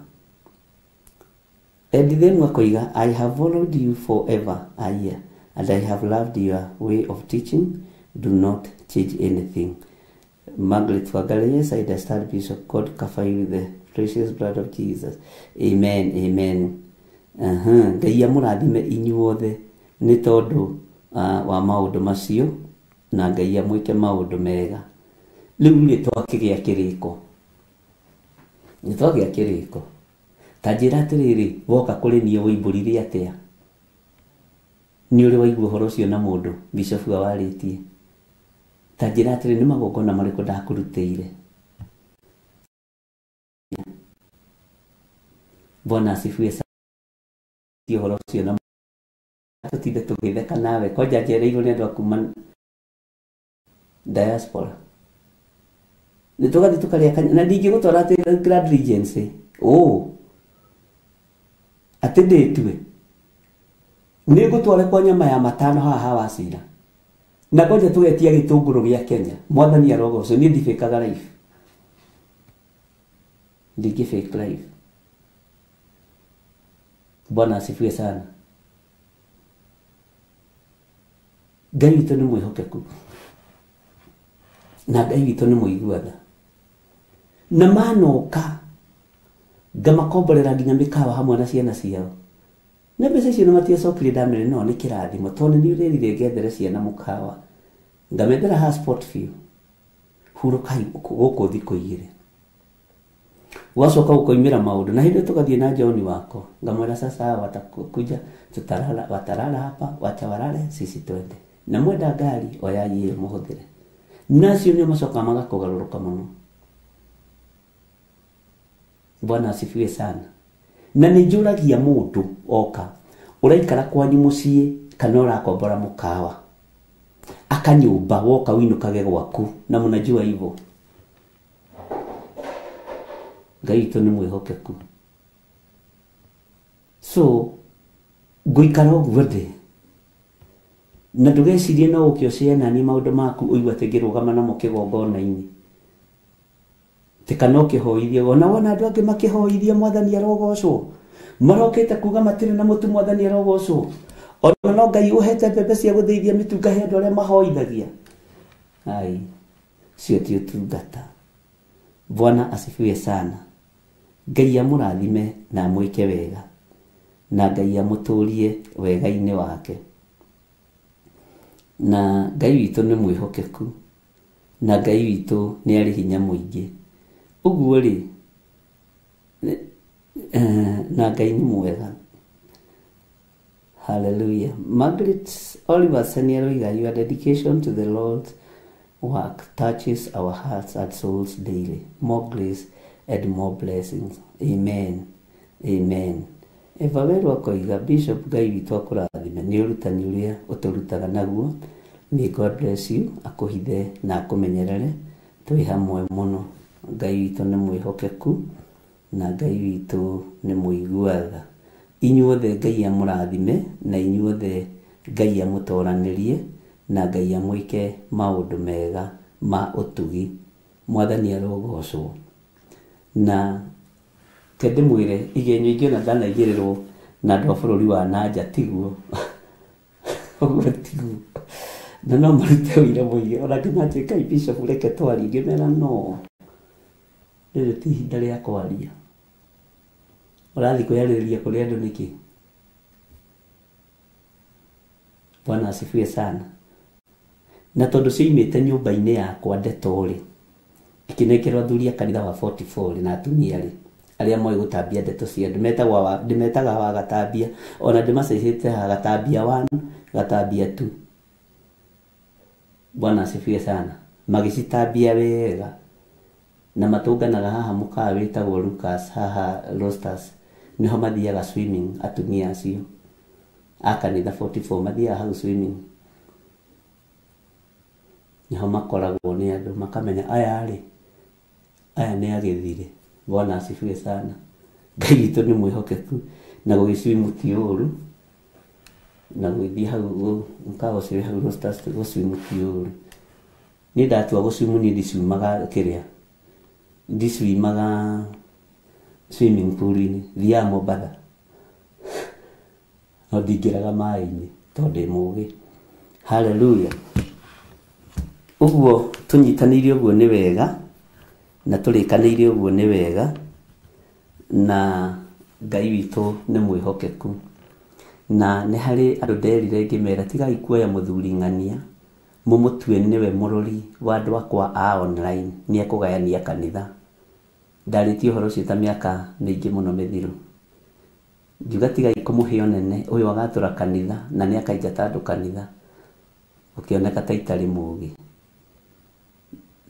Edithemu akoiga I have followed you forever a year and I have loved your way of teaching. Do not change anything. Margaret Wangari, yes, I understand, Bishop. God cover you with the precious blood of Jesus. Amen, amen. Ngai amũrathime inyuothe nĩ tondũ wa maũndũ macio na Ngai amwĩke maũndũ mega. Rĩu rĩ twakĩgĩa kĩrĩko nĩ twagĩa kĩrĩko ta njĩra atĩrĩrĩ woka kũrĩ niĩ wĩimbũrire atĩa nĩ ũrĩ waigua ũhoro ũcio na mũndũ Bishop awarĩtie ta njĩra atĩrĩ nĩ magongona marĩkũ ndakũrutĩire. Bwana asifiwe sana. Ũhoro ũcio na tũtinde tũgĩtheka nawe kwanja njereirwo nĩ andũ a kuma diaspora nĩ tũgathiĩ tũkarĩa kanya na ndingĩgũtwara atĩ Grand Regency atĩ ndĩtue nĩ ngũtware kwa nyama ya matano haha Wacira na kwanja tũgetia gĩtũngũrũ gĩa Kenya. Mwathani arogocwo niĩ ndibĩkaga life ndingĩ fake life. Bwana asifiwe sana. Ngai witũ nĩ mwĩhokeku na Ngai witũ nĩ mũigua tha na manoka ngamakomborera nginya mĩkawa hamwe na ciana ciao na mbeca icio nĩ matiacokire ndamere no nĩ kĩrathimo tondũ nĩ ũrerire ngethere ciana mũkawa ngamethera passport biũ hurũkai gũkũ thikũ igĩrĩ gwacoka gũkoimĩra maũndũ na hĩndĩ tũgathiĩ na John wakwa ngamwĩra sasa watakuja tutalala watalala hapa wacha walale sisi twende na mwenda ngari oya yĩ mũhũthĩre nacio nĩo macokaga magakũgarũrũka mũno. Bwana asifiwe sana. Na nĩ njũragia mũndũ oka ũraikara kwanyu mũciĩ kana ũrakombora mũkawa akanyũmba woka ũinũkage gwaku na mũnajua hivyo. Ngai witũ nĩ mwĩhokeku so ngũikara ũguo ndĩ na ndũgecirie no ũke ũcee nani maũndũ maku ũigue atĩ ngĩrũgama namo kĩgongona-inĩ atĩ kana ũkĩhoithia ona wona andũ angĩ makĩhoithia mwathani arogocwo marokĩte kuga matirĩ na mũtu mwathani arogocwo ona no Ngai ũhete mbembe cia gũthĩithia mĩtu ngahe andũ arĩa mahoithagia ai cio ti ũtungata. Bwana asifiwe sana. Ngai amũrathime na amwĩke wega na Ngai amũtũrie wega-inĩ wake na Ngai witũ nĩ mwĩhokeku na Ngai witũ nĩ arĩ hinya mũingĩ ũguo rĩ na Ngai nĩ mwega. Hallelujah. Margaret Oliver Senior, your dedication to the Lord's work touches our hearts and souls daily. More grace and more blessings. Amen. Amen. Eva Weru akoiga Bishop Ngai witũ akũrathime nĩ ũrutani ũrĩa ũtũrutaga naguo. May God bless you, akũhithe na akũmenyerere Twĩ hamwe mũno. Ngai witũ nĩ mwĩhokeku na Ngai witũ nĩ mũigua tha. Inyuothe Ngai amũrathime na inyuothe Ngai amũtoranĩrie na Ngai amwĩke maũndũ mega ma ũtugi. Mwathani arogocwo. Na ke ndĩmwĩre igenyo ingĩ ona ndanaigĩrĩrwo na andũ a bũrũri wa nanja tiguo. Ũguo tiguo. Na no marute ũira mũingĩ ona ngĩmanjĩka bishop reke twarie ngĩmera no. Rĩrĩ ti ihinda rĩa kwaria. Ũrathiĩ kwĩyarĩrĩria kũrĩ andũ nĩkĩ? Bwana asifiwe sana. Na tondũ cioimĩte nyũmba-inĩ yakwa ndeto rĩ, ikĩnengerwo athuri a kanitha wa 44 na atumia rĩ, arĩa moĩ gũtambia ndeto cia andũ, metagwo wa, ndĩmetaga wa gatambia, ona ndĩmacaicĩte haha gatambia 1, gatambia 2. Bwana asifiwe sana. Magĩcitambia wega. Na matũnganaga haha mũkawa wĩtagwo Lucas, haha Rosters, nĩho mathiaga swimming atumia acio a kanitha 44 mathiaga hau swimming. Nĩho makoragwo nĩ andũ makamenya aya rĩ, aya nĩ agĩthire. Bwana asifiwe sana. Ngai witũ nĩ mwĩhokeku na gũgĩswimu ti ũru, na gũgĩthiĩ hau mũkawa ũcio wĩ hau Rosters gũswimu ti ũru. Niĩ ndatua gũswimu niĩ ndiciumaga kĩrĩa, ndiciumaga swimming pool-inĩ, thiaga Mombatha. No ndingĩraga maĩ-inĩ tondũ ndĩ mũgĩ. Hallelujah. Ũguo tũnyitanĩire ũguo nĩ wega na tũrĩkanĩire ũguo nĩ wega na Ngai witũ nĩ mwĩhokeku. Na nĩ harĩ andũ nderire ngĩmera tigai kuoya mũthuri ng'ania mũmũtue nĩwe mũrori wa andũ akwa a online, nĩ ekũgayania kanitha. Ndarĩtie ũhoro ũcio ta mĩaka mĩingĩ mũno mĩthiru. Ngiuga tigai kũmũhe ũnene ũyũ agatũra kanitha na nĩ akaingata andũ kanitha, ũkĩoneka ta itarĩ mũgĩ.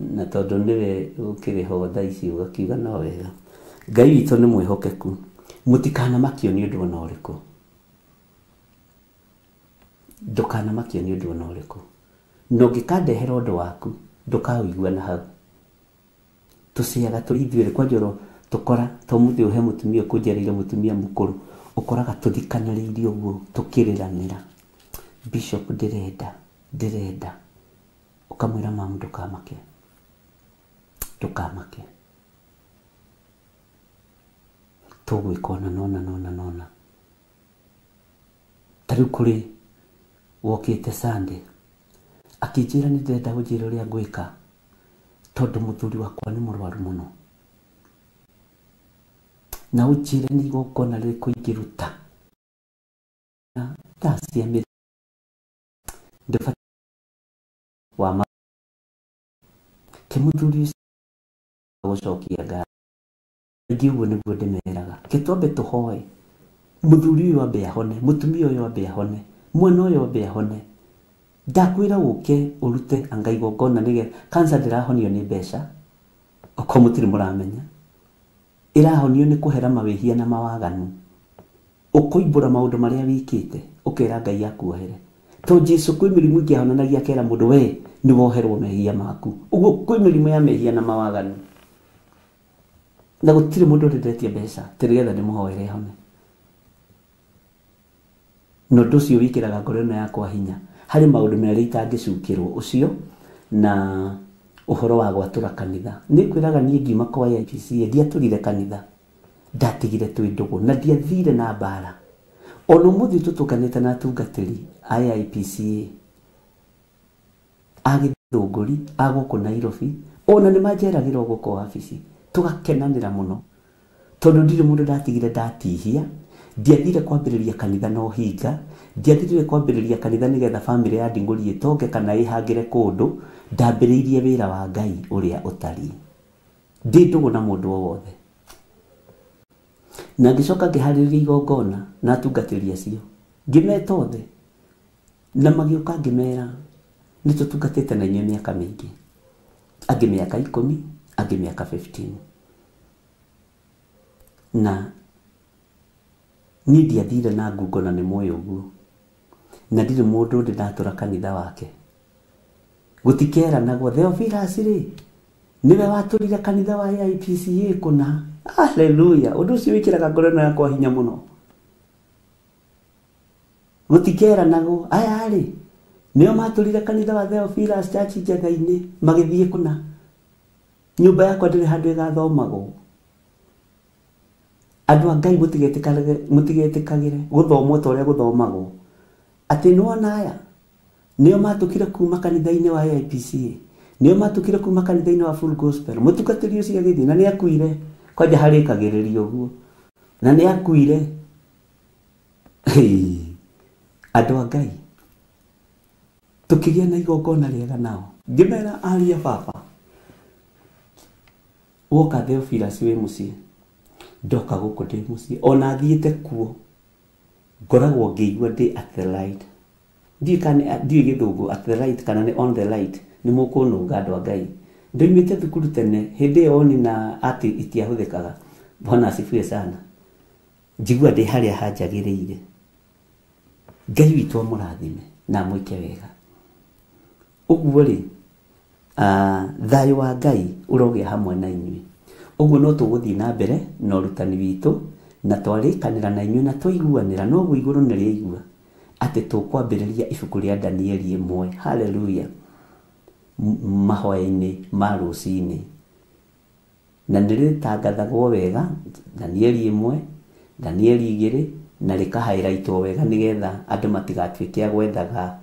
Na tondũ nĩwe ũkĩrĩ ho thaa ici ũgakiuga no wega. Ngai witũ nĩ mwĩhokeku. Mũtikanamakio nĩ ũndũ ona ũrĩkũ. Ndũkanamakio nĩ ũndũ ona ũrĩkũ. Na ũngĩkandehera ũndũ waku ndũkaũigua na hau. Tũciaga tũrĩ ithuĩ kwa njoro tũkora to mũthĩ ũhe mũtumia ũkũnjereire mũtumia mũkũrũ ũkoraga tũthikanĩrĩirie ũguo tũkĩrĩranĩra. Bishop ndĩrenda, ndĩrenda. Ũkamwĩra mamu ndũkamake. Ndũkamake. Tũgwĩka ona nona nona nona. Ta rĩu kũrĩ wokĩte Sunday akĩnjĩra nĩ ndĩrenda gũnjĩra ũrĩa ngwĩka tondũ mũthuri wakwa nĩ mũrwaru mũno. Na ũnjĩre nĩ igongona rĩrĩkũ ingĩruta. Na thaa cia mĩthenya ndũbatiĩ wa ma ke mũthuri ũcio gũcokia ngatho. Kaingĩ ũguo nĩguo ndĩmeraga. Ke twambe tũhoe mũthuri ũyũ ambe ahone, mũtumia ũyũ ambe ahone, mwana ũyũ ambe ahone. Ndakwĩra ũke ũrute anga igongona nĩgetha cancer ndĩrahonio nĩ mbeca, okorwo mũtirĩ mũramenya. Ĩrahonio nĩ kũhera mawĩhia na mawaganu. Ũkoimbũra maũndũ marĩa wĩkĩte, ũkera Ngai akuohere. To Jesu kwĩ mĩrimũ ĩngĩ ahonanagia akera mũndũ we nĩ woherwo mehia maku. Ũguo kwĩ mĩrimũ ya mehia na mawaganu. Na gũtirĩ mũndũ ũrĩndetie mbeca atĩ nĩgetha ndĩmũhoere ahone. Na ũndũ ũcio wĩkĩraga ngoro ĩno yakwa hinya. Harĩ maũndũ merĩ itangĩcukĩrwo ũcio na ũhoro wa gwatũra kanitha. Nĩ ngwĩraga niĩ ngiuma kwa AIPCA ndiatũrire kanitha, ndatigire twĩ ndũgũ na ndiathire na mbara. Ona ũmũthĩ tũtũnganĩte na atungatĩri a AIPCA a Gĩthũngũri, a gũkũ Nairobi, ona nĩ manjeragĩra gũkũ wabici, tũgakenanĩra mũno. Tondũ ndirĩ mũndũ ndatigire ndatihia, ndiathire kwambĩrĩria kanitha na ũhinga, ndiathire kwambĩrĩria kanitha nĩgetha bamĩrĩ ya Nding'ũri ĩtonge kana ĩhangĩre kũndũ, ndambĩrĩirie wĩra wa Ngai ũrĩa ũtariĩ. Ndĩ ndũgũ na mũndũ o wothe. Na ngĩcoka ngĩharĩrĩria igongona na atungatĩri acio, ngĩmeta othe na magĩũka ngĩmera nĩ tũtungatĩte na inyuĩ mĩaka mĩingĩ, angĩ mĩaka 10, angĩ mĩaka 15. Na niĩ ndiathire na ngungo na nĩ mũĩ ũguo, na ndirĩ mũndũ ndĩ ndatũra kanitha wake. Gũtikeranagwo Theophilus rĩ Niwe watũrire kanitha wa AIPCA kũna. Hallelujah. Ũndũ ũcio wĩkĩraga ngoro ĩno yakwa hinya mũno. Gũtikeranagwo aya rĩ nĩo matũrire kanitha wa Theophilus Church Njetha-inĩ magĩthiĩ kũna. Nyũmba yakwa ndĩrĩ handũ ĩgathomagwo. Andũ a Ngai mũtigetĩkagĩre gũthomwo ta ũrĩa gũthomagwo. Atĩ nĩwona aya nĩo matũkire kuma kanitha-inĩ wa AIPCA, nĩo matũkire kuma kanitha-inĩ wa Full Gospel. Mũtungatĩri ũcio agĩthiĩ na nĩakuire, kwanja harĩkagĩrĩria ũguo, na nĩakuire. Andũ a Ngai tũkĩgĩa na igongona rĩega nao. Ngĩmera aria baba, woka Theophilus wĩ mũciĩ, ndoka gũkũ ndĩ mũciĩ, ona thiĩte kuo ngoragwo ngĩigua ndĩ at the light. Ndiũĩ gĩthũngũ at the light kana nĩ on the light, nĩ mũkũnũnga andũ a Ngai. Ndoimĩte thukuru tene, hĩndĩ ĩyo oni na ati itiahũthĩkaga. Bwana asifiwe sana. Njigua ndĩ harĩa hanjagĩrĩire. Ngai witũ amũrathime na amwĩke wega. Ũguo rĩ, thayũ wa Ngai ũrogĩa hamwe na inyuĩ. Ũguo no tũgũthiĩ na mbere na ũrutani witũ, na twarĩkanĩra na inyuĩ na twaiguanĩra, noguo igũrũ nĩ rĩaigua atĩ tũkwambĩrĩria ibuku rĩa Danieli ĩmwe. Hallelujah. Mahoya-inĩ ma rũcinĩ, na nĩ rĩtangathagwo wega, Danieli ĩmwe, Danieli igĩrĩ, na rĩkahairaitwo wega nĩgetha andũ matigatuĩke a gwethaga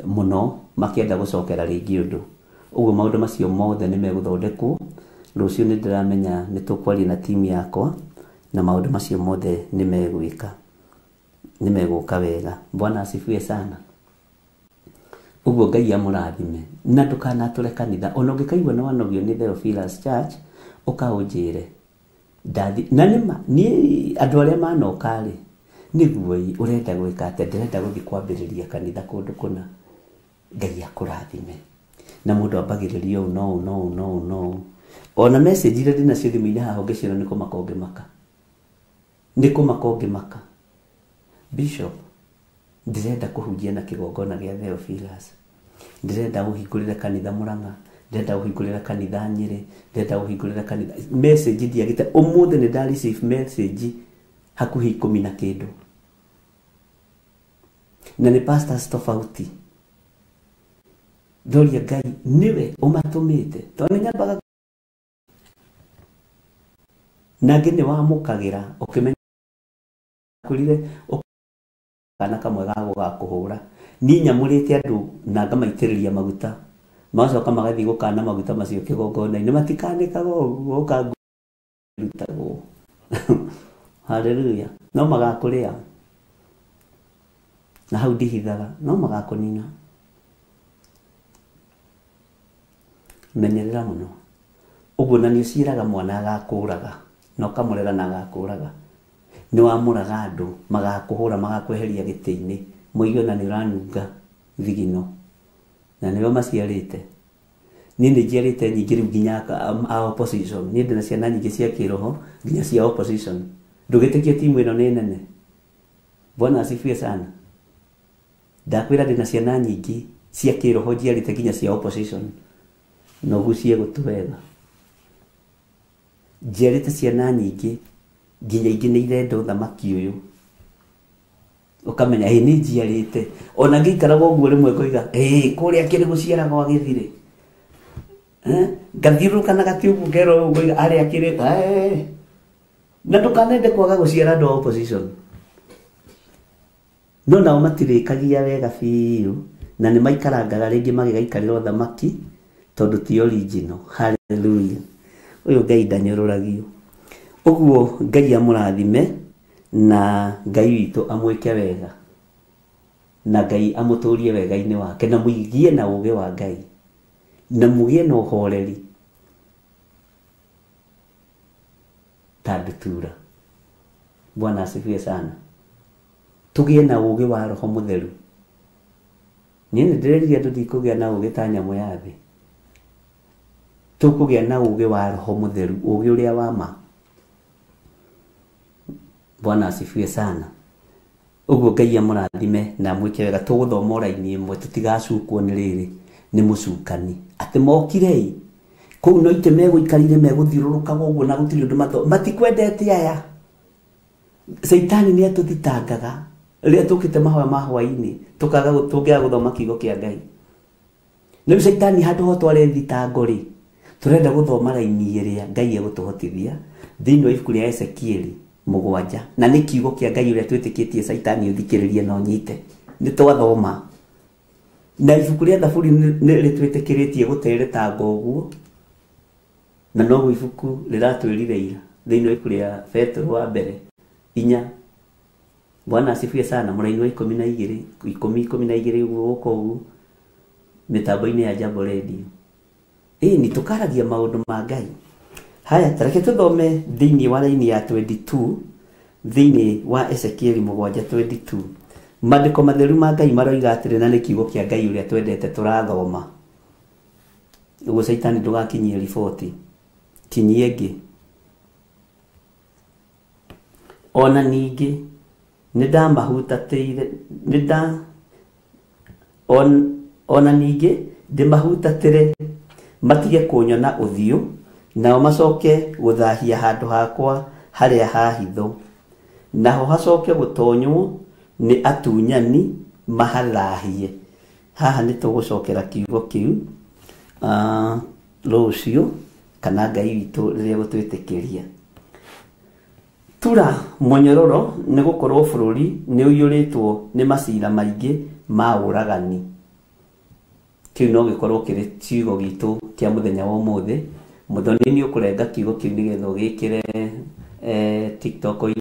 mũno makĩenda gũcokera rĩngĩ ũndũ. Ũguo maũndũ macio mothe nĩ megũthondekwo. Rũciũ nĩ ndĩramenya nĩ tũkwaria na timu yakwa, na maũndũ macio mothe nĩ megwĩka, nĩ megũka wega. Bwana asifiwe sana. Ũguo Ngai amũrathime na ndũkanatũre kanitha. Ona ũngĩkaigua nĩ wanogio nĩ Theophilus Church, ũkaũnjĩre ndathi. Na nĩma niĩ andũ arĩa manoka rĩ, nĩguo ũrenda gwĩka atĩa? Ndĩrenda gũthiĩ kwambĩrĩria kanitha kũndũ kũna. Ngai akũrathime. Na mũndũ ambagĩrĩria ũũ no ũũ no ũũ no ũũ no ũũ. Ona message iria ndĩnacio thimũ-inĩ haha ũngĩciona nĩ kũmaka ũngĩmaka. Nĩ kũmaka ũngĩmaka. Bishop, ndĩrenda kũhunjia na kĩgongona gĩa Theophilus. Ndĩrenda ũhingũrĩre kanitha Murang'a, ndĩrenda ũhingũrĩre kanitha Nyĩrĩ, ndĩrenda ũhingũrĩre kanitha. Message ndiagĩte. Ũmũthĩ nĩ nda receive message hakuhĩ 10 na kĩndũ. Na nĩ pastors tofauti. Ndoria Ngai nĩwe ũmatũmĩte, tondũ nĩ nyambaga nangĩ nĩ wamũkagĩra ũkĩmenya kũrire kana kamwe ga gũgakũhũra. Niĩ nyamũrĩte andũ na ngamaitĩrĩria maguta, magacoka magathiĩ gũkana maguta macio kĩgongona-inĩ, matikanĩkaga ũguo ũkangurutagwo. Hallelujah. No magakũrĩa na hau ndihithaga, no magakũnina. Menyerera mũno. Ũguo na nĩ ũciĩraga mwana agakũraga, na ũkamũrera na agakũraga. Nĩ wamũraga andũ magakũhũra, magakweheria gĩtĩ-inĩ, moige ona nĩ ũranunga thigino, na nĩo maciarĩte. Niĩ nĩ njiarĩte nyingĩ rĩu nginya a opposition. Niĩ ndĩna ciana nyingĩ cia kĩroho nginya cia opposition. Ndũgĩtĩkie timu ĩno nĩ nene. Bwana asifiwe sana. Ndakwĩra ndĩna ciana nyingĩ cia kĩroho njiarĩte nginya cia opposition. No gucie gũtũ wega. Njiarĩte ciana nyingĩ nginya ingĩ nĩ irenda ũthamaki ũyũ. Ũkamenya ĩ nĩ njiarĩte. Ona ngĩikaraga ũguo rĩmwe ngoiga ĩ kũrĩa kĩrĩ gũciara gwa gĩthirĩ. Ngathiũrũrũka na gatĩ ũguo ngerwo ũguo ngoiga arĩa kĩrĩ na ndũkanende kwaga gũciara andũ a opposition. No nao matirĩkagia wega biũ, na nĩ maikarangaga rĩngĩ magĩgaikarĩra ũthamaki tondũ ti original. Hallelujah. Ũyũ Ngai ndanyũrũragio. Ũguo Ngai amũrathime na Ngai witũ amwĩke wega, na Ngai amũtũrie wega-inĩ wake, na mũigie na ũũgĩ wa Ngai, na mũgĩe na ũhoreri ta ndutura. Bwana asifiwe sana. Tũgĩe na ũũgĩ wa Roho Mũtheru. Niĩ nĩ ndĩrerire andũ ndikũgĩa na ũũgĩ ta nyamũ ya thĩ. Tũkũgĩa na ũũgĩ wa Roho Mũtheru, ũũgĩ ũrĩa wa ma. Bwana asifiwe sana. Ũguo Ngai amũrathime na amwĩke wega. Tũgũthoma o raini ĩmwe, tũtigacukwo nĩ rĩrĩ. Nĩ mũcukani atĩ mokire kũu no ite megũikarire megũthiũrũrũkaga ũguo na gũtirĩ ũndũ matho matikwendete aya. Caitani nĩ atũthitangaga rĩrĩa tũkĩte mahoya ma hwaĩ-inĩ tũkaga tũngĩaga gũthoma kiugo kĩa Ngai. Rĩu caitani handũ ho tware thitango rĩ, tũrenda gũthoma raini ĩrĩa Ngai egũtũhotithia thĩinĩ wa ibuku rĩa Ezekieli 7 na nĩ kiugo kĩa Ngai ũrĩa twĩtĩkĩtie caitani ũthikĩrĩrie na ũnyite nĩ twathoma. Na ibuku rĩa Thaburi nĩ rĩtwĩtĩkĩrĩtie gũteretanga ũguo, na noguo ibuku rĩratwĩrire ira thĩinĩ wa ibuku rĩa Petero wa mbere 4. Bwana asifiwe sana. Mũraini wa 12 10 12 ũguo gũka ũguo mĩtambo-inĩ ya Jambo Radio. Ĩĩ nĩ tũkaragia maũndũ ma Ngai. Haya, tareke tũthome thĩinĩ wa raini ya 22 thĩinĩ wa Ezekieli 7:22. Maandĩko matheru ma Ngai maroiga atĩrĩ, na nĩ kiugo kĩa Ngai ũrĩa twendete tũrathoma. Ũguo caitani ndũgakinyie riboti, kinyie ĩngĩ. Ona ningĩ nĩndamahutatĩire, ona ningĩ ndĩmahutatĩre matige kũnyona ũthiũ, nao macoke gũthahia handũ hakwa harĩa ha hitho, naho hacoke gũtonywo nĩ atunyani mahathahie. Haha nĩ tũgũcokera kiugo kĩu rũciũ kana Ngai witũ rĩrĩa gũtwĩtĩkĩria. Tura mũnyororo nĩ gũkorwo bũrũri nĩ ũiyũrĩtwo nĩ macira maingĩ ma ũragani. Kĩu no gĩkorwo kĩrĩ kiugo gitũ kĩa mũthenya wa ũmũthĩ. Mũthoni nĩ ũkũrenga kiugo kĩu nĩgetha ũgĩkĩre TikTok-inĩ.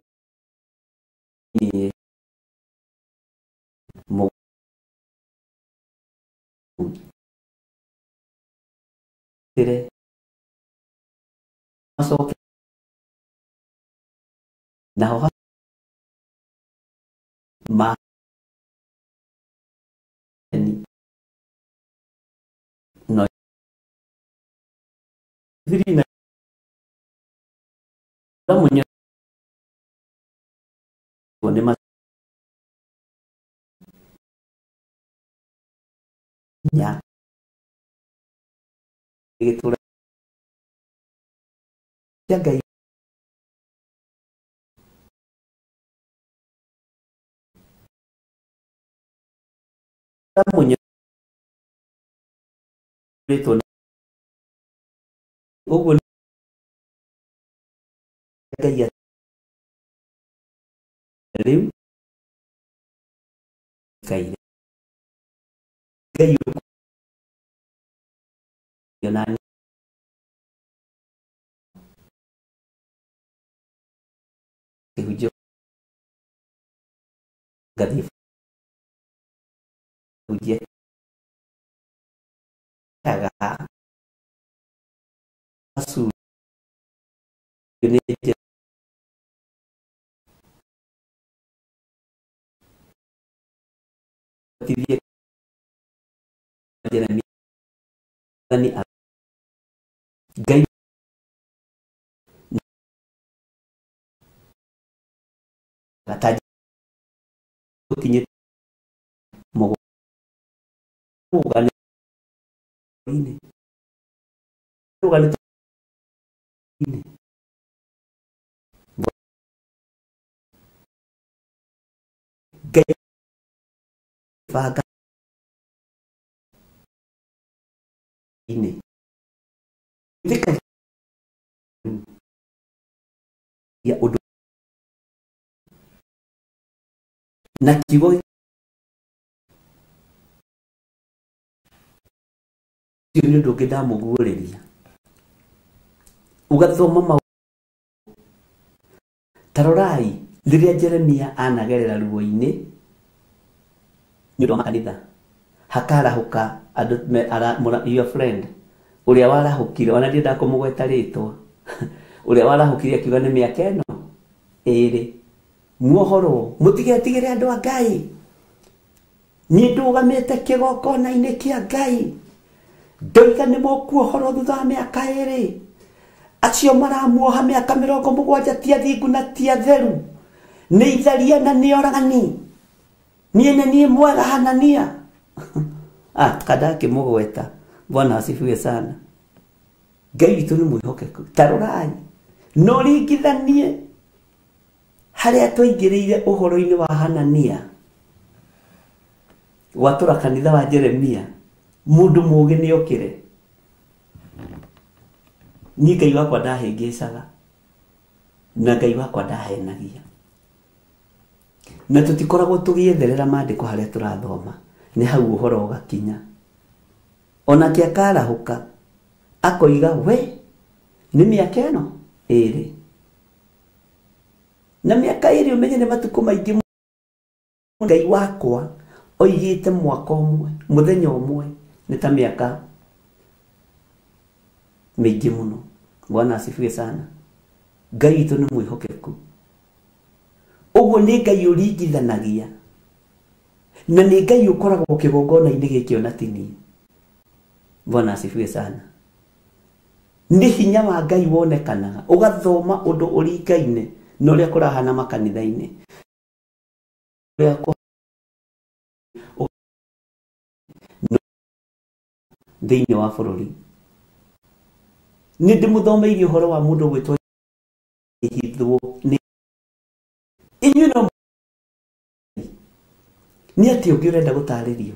Macoke naho ma no thiri na munyo nĩ ma nya gĩtũra kĩa Ngai munyo ũguo Ngai rĩu kaire Ngai ona kĩhunjio ngathiĩ hunjia kaga acu nĩ tithie Jeremia ni Ngai gataji kinye mũgane inĩ rugane inĩ Ngai banga inĩ thika ya ũndũ na kiugo ũcio nĩ ũndũ ũngĩ ndamũguũrĩria. Ũgathoma maũndũ ta rorai rĩrĩa Jeremia anagerera ruo-inĩ nĩ ũndũ wa makanitha, hakarahũka andũ your friend ũrĩa warahũkire, ona ndiendaga kũmũgweta rĩtwa, ũrĩa warahũkire akiuga nĩ mĩaka ĩno ĩrĩ muohorwo, mũtigetigĩre andũ a Ngai, niĩ ndũgamĩte kĩgongona-inĩ kĩa Ngai, ndoiga nĩ mũkuohorwo thutha wa mĩaka ĩrĩ, acio maramuoha mĩaka 70 ti athingu na ti atheru, nĩ itharia na nĩ oragani, niĩ nĩ niĩ mwega Hanania. Kadakĩmũgweta. Bwana asifiwe sana. Ngai witũ nĩ mwĩhokeku. Ta rorai, no ringithanie harĩa twaingĩrĩire ũhoro-inĩ wa Hanania gwatũra kanitha wa Jeremia, mũndũ mũũgĩ nĩ okĩre. Niĩ Ngai wakwa ndahĩngĩcaga na Ngai wakwa ndahenagia, na tũtikoragwo tũgĩetherera maandĩko harĩa tũrathoma, nĩ hau ũhoro ũgakinya. Onake akarahũka akoiga we nĩ mĩaka ĩno ĩrĩ, na mĩaka ĩrĩ ũmenye nĩ matukũ maingĩ. Ngai wakwa oigĩte mwaka ũmwe, mũthenya ũmwe nĩ ta mĩaka mĩingĩ mũno. Bwana asifiwe sana. Ngai witũ nĩ mwĩhokeku. Ũguo nĩ Ngai ũringithanagia, na nĩ Ngai ũkoragwo kĩgongona-inĩ gĩkĩ ona ti niĩ. Bwana asifiwe sana. Nĩ hinya wa Ngai wonekanaga ũgathoma ũndũ ũringaine na ũrĩa kũrahana makanitha-inĩ, thĩinĩ wa bũrũri. Nĩ ndĩmũthomeirie ũhoro wa mũndũ gwĩtwo hithwo nĩ inyuĩ, no nĩ atĩ ũngĩ ũrenda gũtarĩrio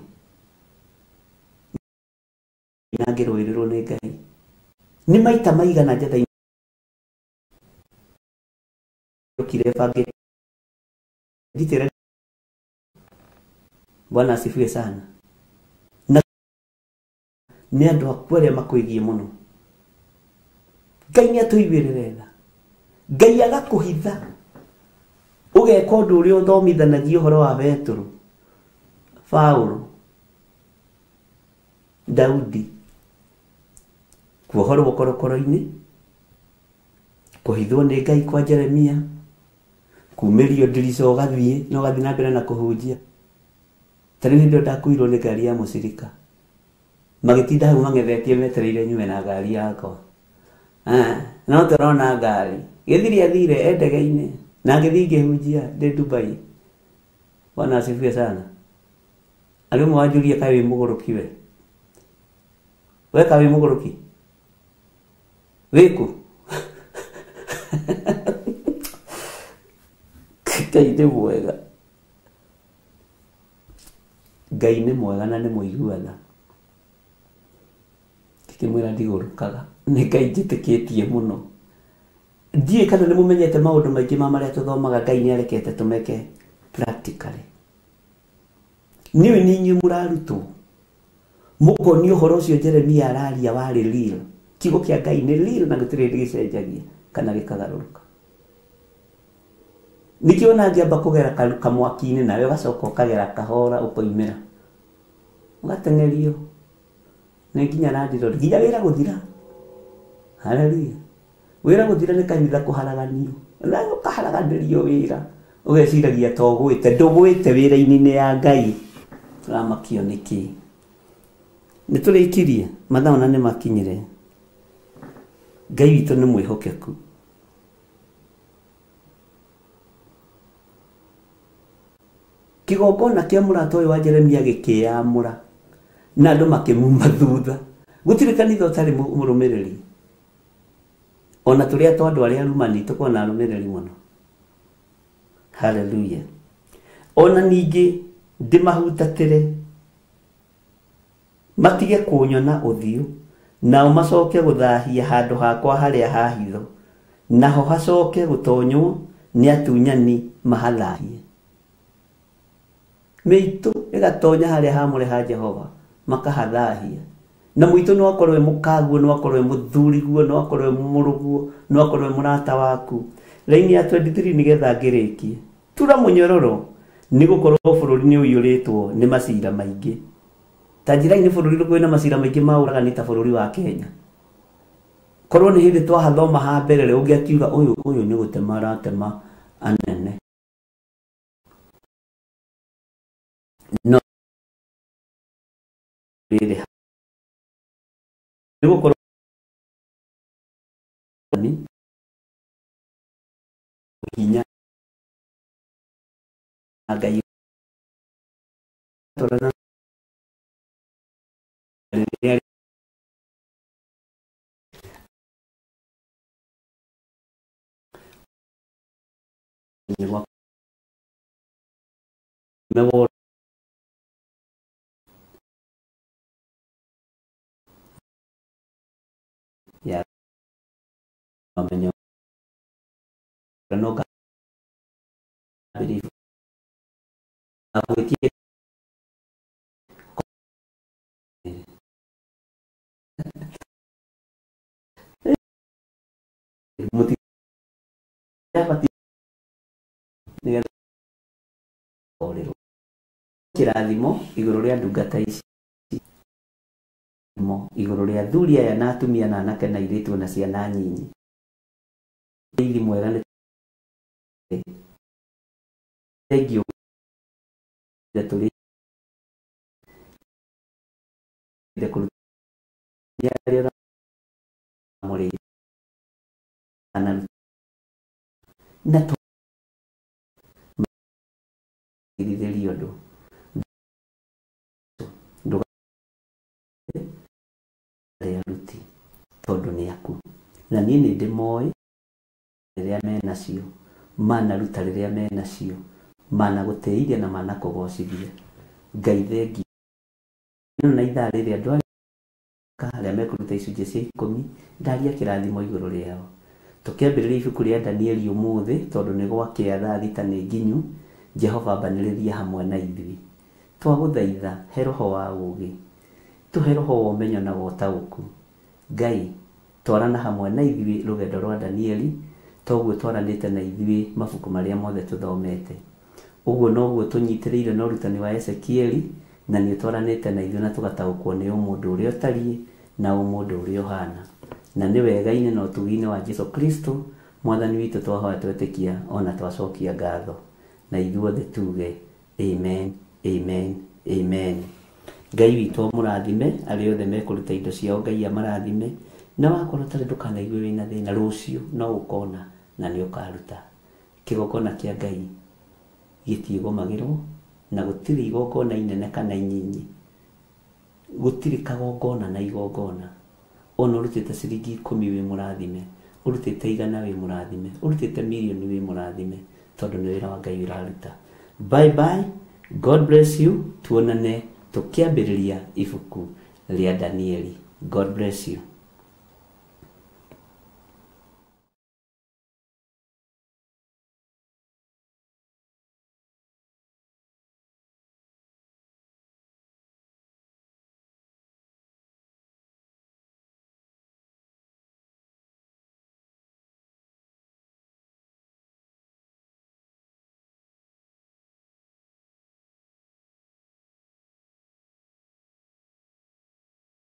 na ngĩrũĩrĩrwo nĩ Ngai. Nĩ maita maigana njatha okire bangĩ ngitĩra. Bwana asifiwe sana. Na nĩ andũ aku arĩa makwĩgiĩ mũno. Ngai nĩ atũiguĩrĩre tha. Ngai agakũhitha ũgeka ũndũ ũrĩa ũthomithanagia ũhoro wa Petero, Paulo, Daudi, kuohorwo korokoro-inĩ, kũhithwo nĩ Ngai kwa Jeremia, kumĩrio ndirica ũgathiĩ na ũgathiĩ na mbere na kũhunjia. Ta rĩu hĩndĩ ĩyo ndakuirwo nĩ ngari ya mũcirika, magĩtinda hau mang'ethetie metereire nyume na ngari yakwa. No tũrona ngari gĩthiri athire e ndege-inĩ na ngĩthiĩ ngĩhunjia ndĩ Dubai. Bwana asifiwe sana. Arĩ ũmwe wanjũria kaĩ wĩ mũgũrũki we? We kaĩ wĩ mũgũrũki? Wĩkũ? Ngai nĩ mwega. Ngai nĩ mwega na nĩ mũigua tha. Ngĩkĩmwĩra ndigũrũkaga, nĩ Ngai njĩtĩkĩtie mũno. Ndiũĩ kana nĩ mũmenyete maũndũ maingĩ ma marĩa tũthomaga Ngai nĩ arekete tũmeke practically. Nĩũĩ nĩ inyuĩ mũrarutwo, mũkonio ũhoro ũcio Jeremia araria warĩ real. Kiugo kĩa Ngai nĩ real na gũtirĩ hĩndĩ gĩcenjagia kana gĩkagarũrũka. Nĩkĩo ona ngĩamba kũgera kamwaki-inĩ nawe ũgacoka ũkagera kahora ũkoimĩra, ũgateng'erio nĩ nginya landlord nginya wĩra gũthira. Haleluya. Wĩra gũthira nĩ kanitha kũharaganio, na ũkaharaganĩrio wĩra ũgeciragia to ũgwĩte, ndũgwĩte wĩra-inĩ ya Ngai. Tũramakio nĩkĩ? Nĩ tũrĩkirie mathaa ona nĩ makinyire. Ngai witũ nĩ mwĩhokeku. Kĩgongona kĩa mũrata ũyũ wa Jeremia gĩkĩyamũra na andũ makĩmuma thutha. Gũtirĩ kanitha ũtarĩ mũrũmĩrĩri, ona tũrĩa twa andũ arĩa arumani tũkoragwo na arũmĩrĩri mũno. Haleluya. Ona ningĩ ndĩmahutatĩre matige kũnyona ũthiũ, nao macoke gũthahia handũ hakwa harĩa ha hitho, naho hacoke gũtonywo nĩ atunyani mahathahie. Mĩitũ ĩgatonya harĩa hamũre ha Jehova makahathahia. Na mũitũ no akorwo e mũkaguo, no akorwo e mũthuriguo, no akorwo e mũrũguo, no akorwo e mũrata waku. Raini ya 23 nĩgetha ngĩrĩkie. Tura mũnyororo nĩ gũkorwo bũrũri nĩ ũiyũrĩtwo nĩ macira maingĩ. Ta njĩra-inĩ bũrũri kwĩna macira maingĩ ma ũragani ta bũrũri wa Kenya. Korwo nĩ hĩndĩ twahathoma ha mbere rĩ, ũngĩakiuga ũyũ ũyũ nĩ gũtema aratema anene. No rĩrĩ nĩ gũkorwo nĩ hinya Ngai twarana Nĩ gwa ya menyo no believe agwĩtie mũtirabatiĩ nĩgetha orĩrwo kĩrathimo igũrũ rĩa ndungata ici mo igũrũ rĩa athuri aya na atumia na anake na airĩtu na ciana nyinyi rĩithi mwega nĩ thengiũ tũrĩ kũruta arĩa ũramũrĩithia na tũgirithĩrie ũndũ ndũkarĩa aruti tondũ nĩ aku na niĩ nĩ ndĩmoĩ rĩrĩa menacio manaruta rĩrĩa menacio managũtĩithia na manakũgocithia. Ngai thengiũ na ithaa rĩrĩ andũ arĩa mekũruta icunjĩ cia 10 ndaria kĩrathimo igũrũ rĩao. Tũkĩambĩrĩria ibuku rĩa Danieli ũmũthĩ tondũ nĩ gwakĩa thaa 6 nĩ nginyu. Jehova ambanĩrĩria hamwe na ithuĩ. Twagũthaitha he roho wa ũũgĩ, tũhe roho wa ũmenyo na wa ũtaũku. Ngai twarana hamwe na ithuĩ rũgendo rwa Danieli toguo twaranĩte na ithuĩ mabuku marĩa mothe tũthomete. Ũguo noguo tũnyitĩrĩire na ũrutani wa Ezekieli na nĩ twaranĩte na ithuĩ na tũgataũkwo nĩ ũmũndũ ũrĩa ũtariĩ na ũmũndũ ũrĩa ũhana. Na nĩ wega-inĩ na ũtugi-inĩ wa Jesu Kristo mwathani witũ twahoya twetĩkia ona twacokia ngatho. Na ithuothe tuge amen, amen, amen. Ngai witũ amũrathime arĩa othe mekũruta indo ciao Ngai amarathime. Na wakorwo ũtarĩ ndũkanaigue wĩna thĩna, rũciũ no ũkona na nĩ ũkaruta. Kĩgongona kĩa Ngai gĩtiĩgomagĩrwo na gũtirĩ igongona inene kana inyinyi, gũtirĩ kagongona na igongona. Ona ũrutĩte ciringi 10 wĩ mũrathime, ũrutĩte 100 wĩ mũrathime, ũrutĩte mirioni wĩ mũrathime, tondũ nĩ wĩra wa Ngai ũraruta. Bye bye, God bless you. Tuonane tũkĩambĩrĩria ibuku rĩa Danieli. God bless you.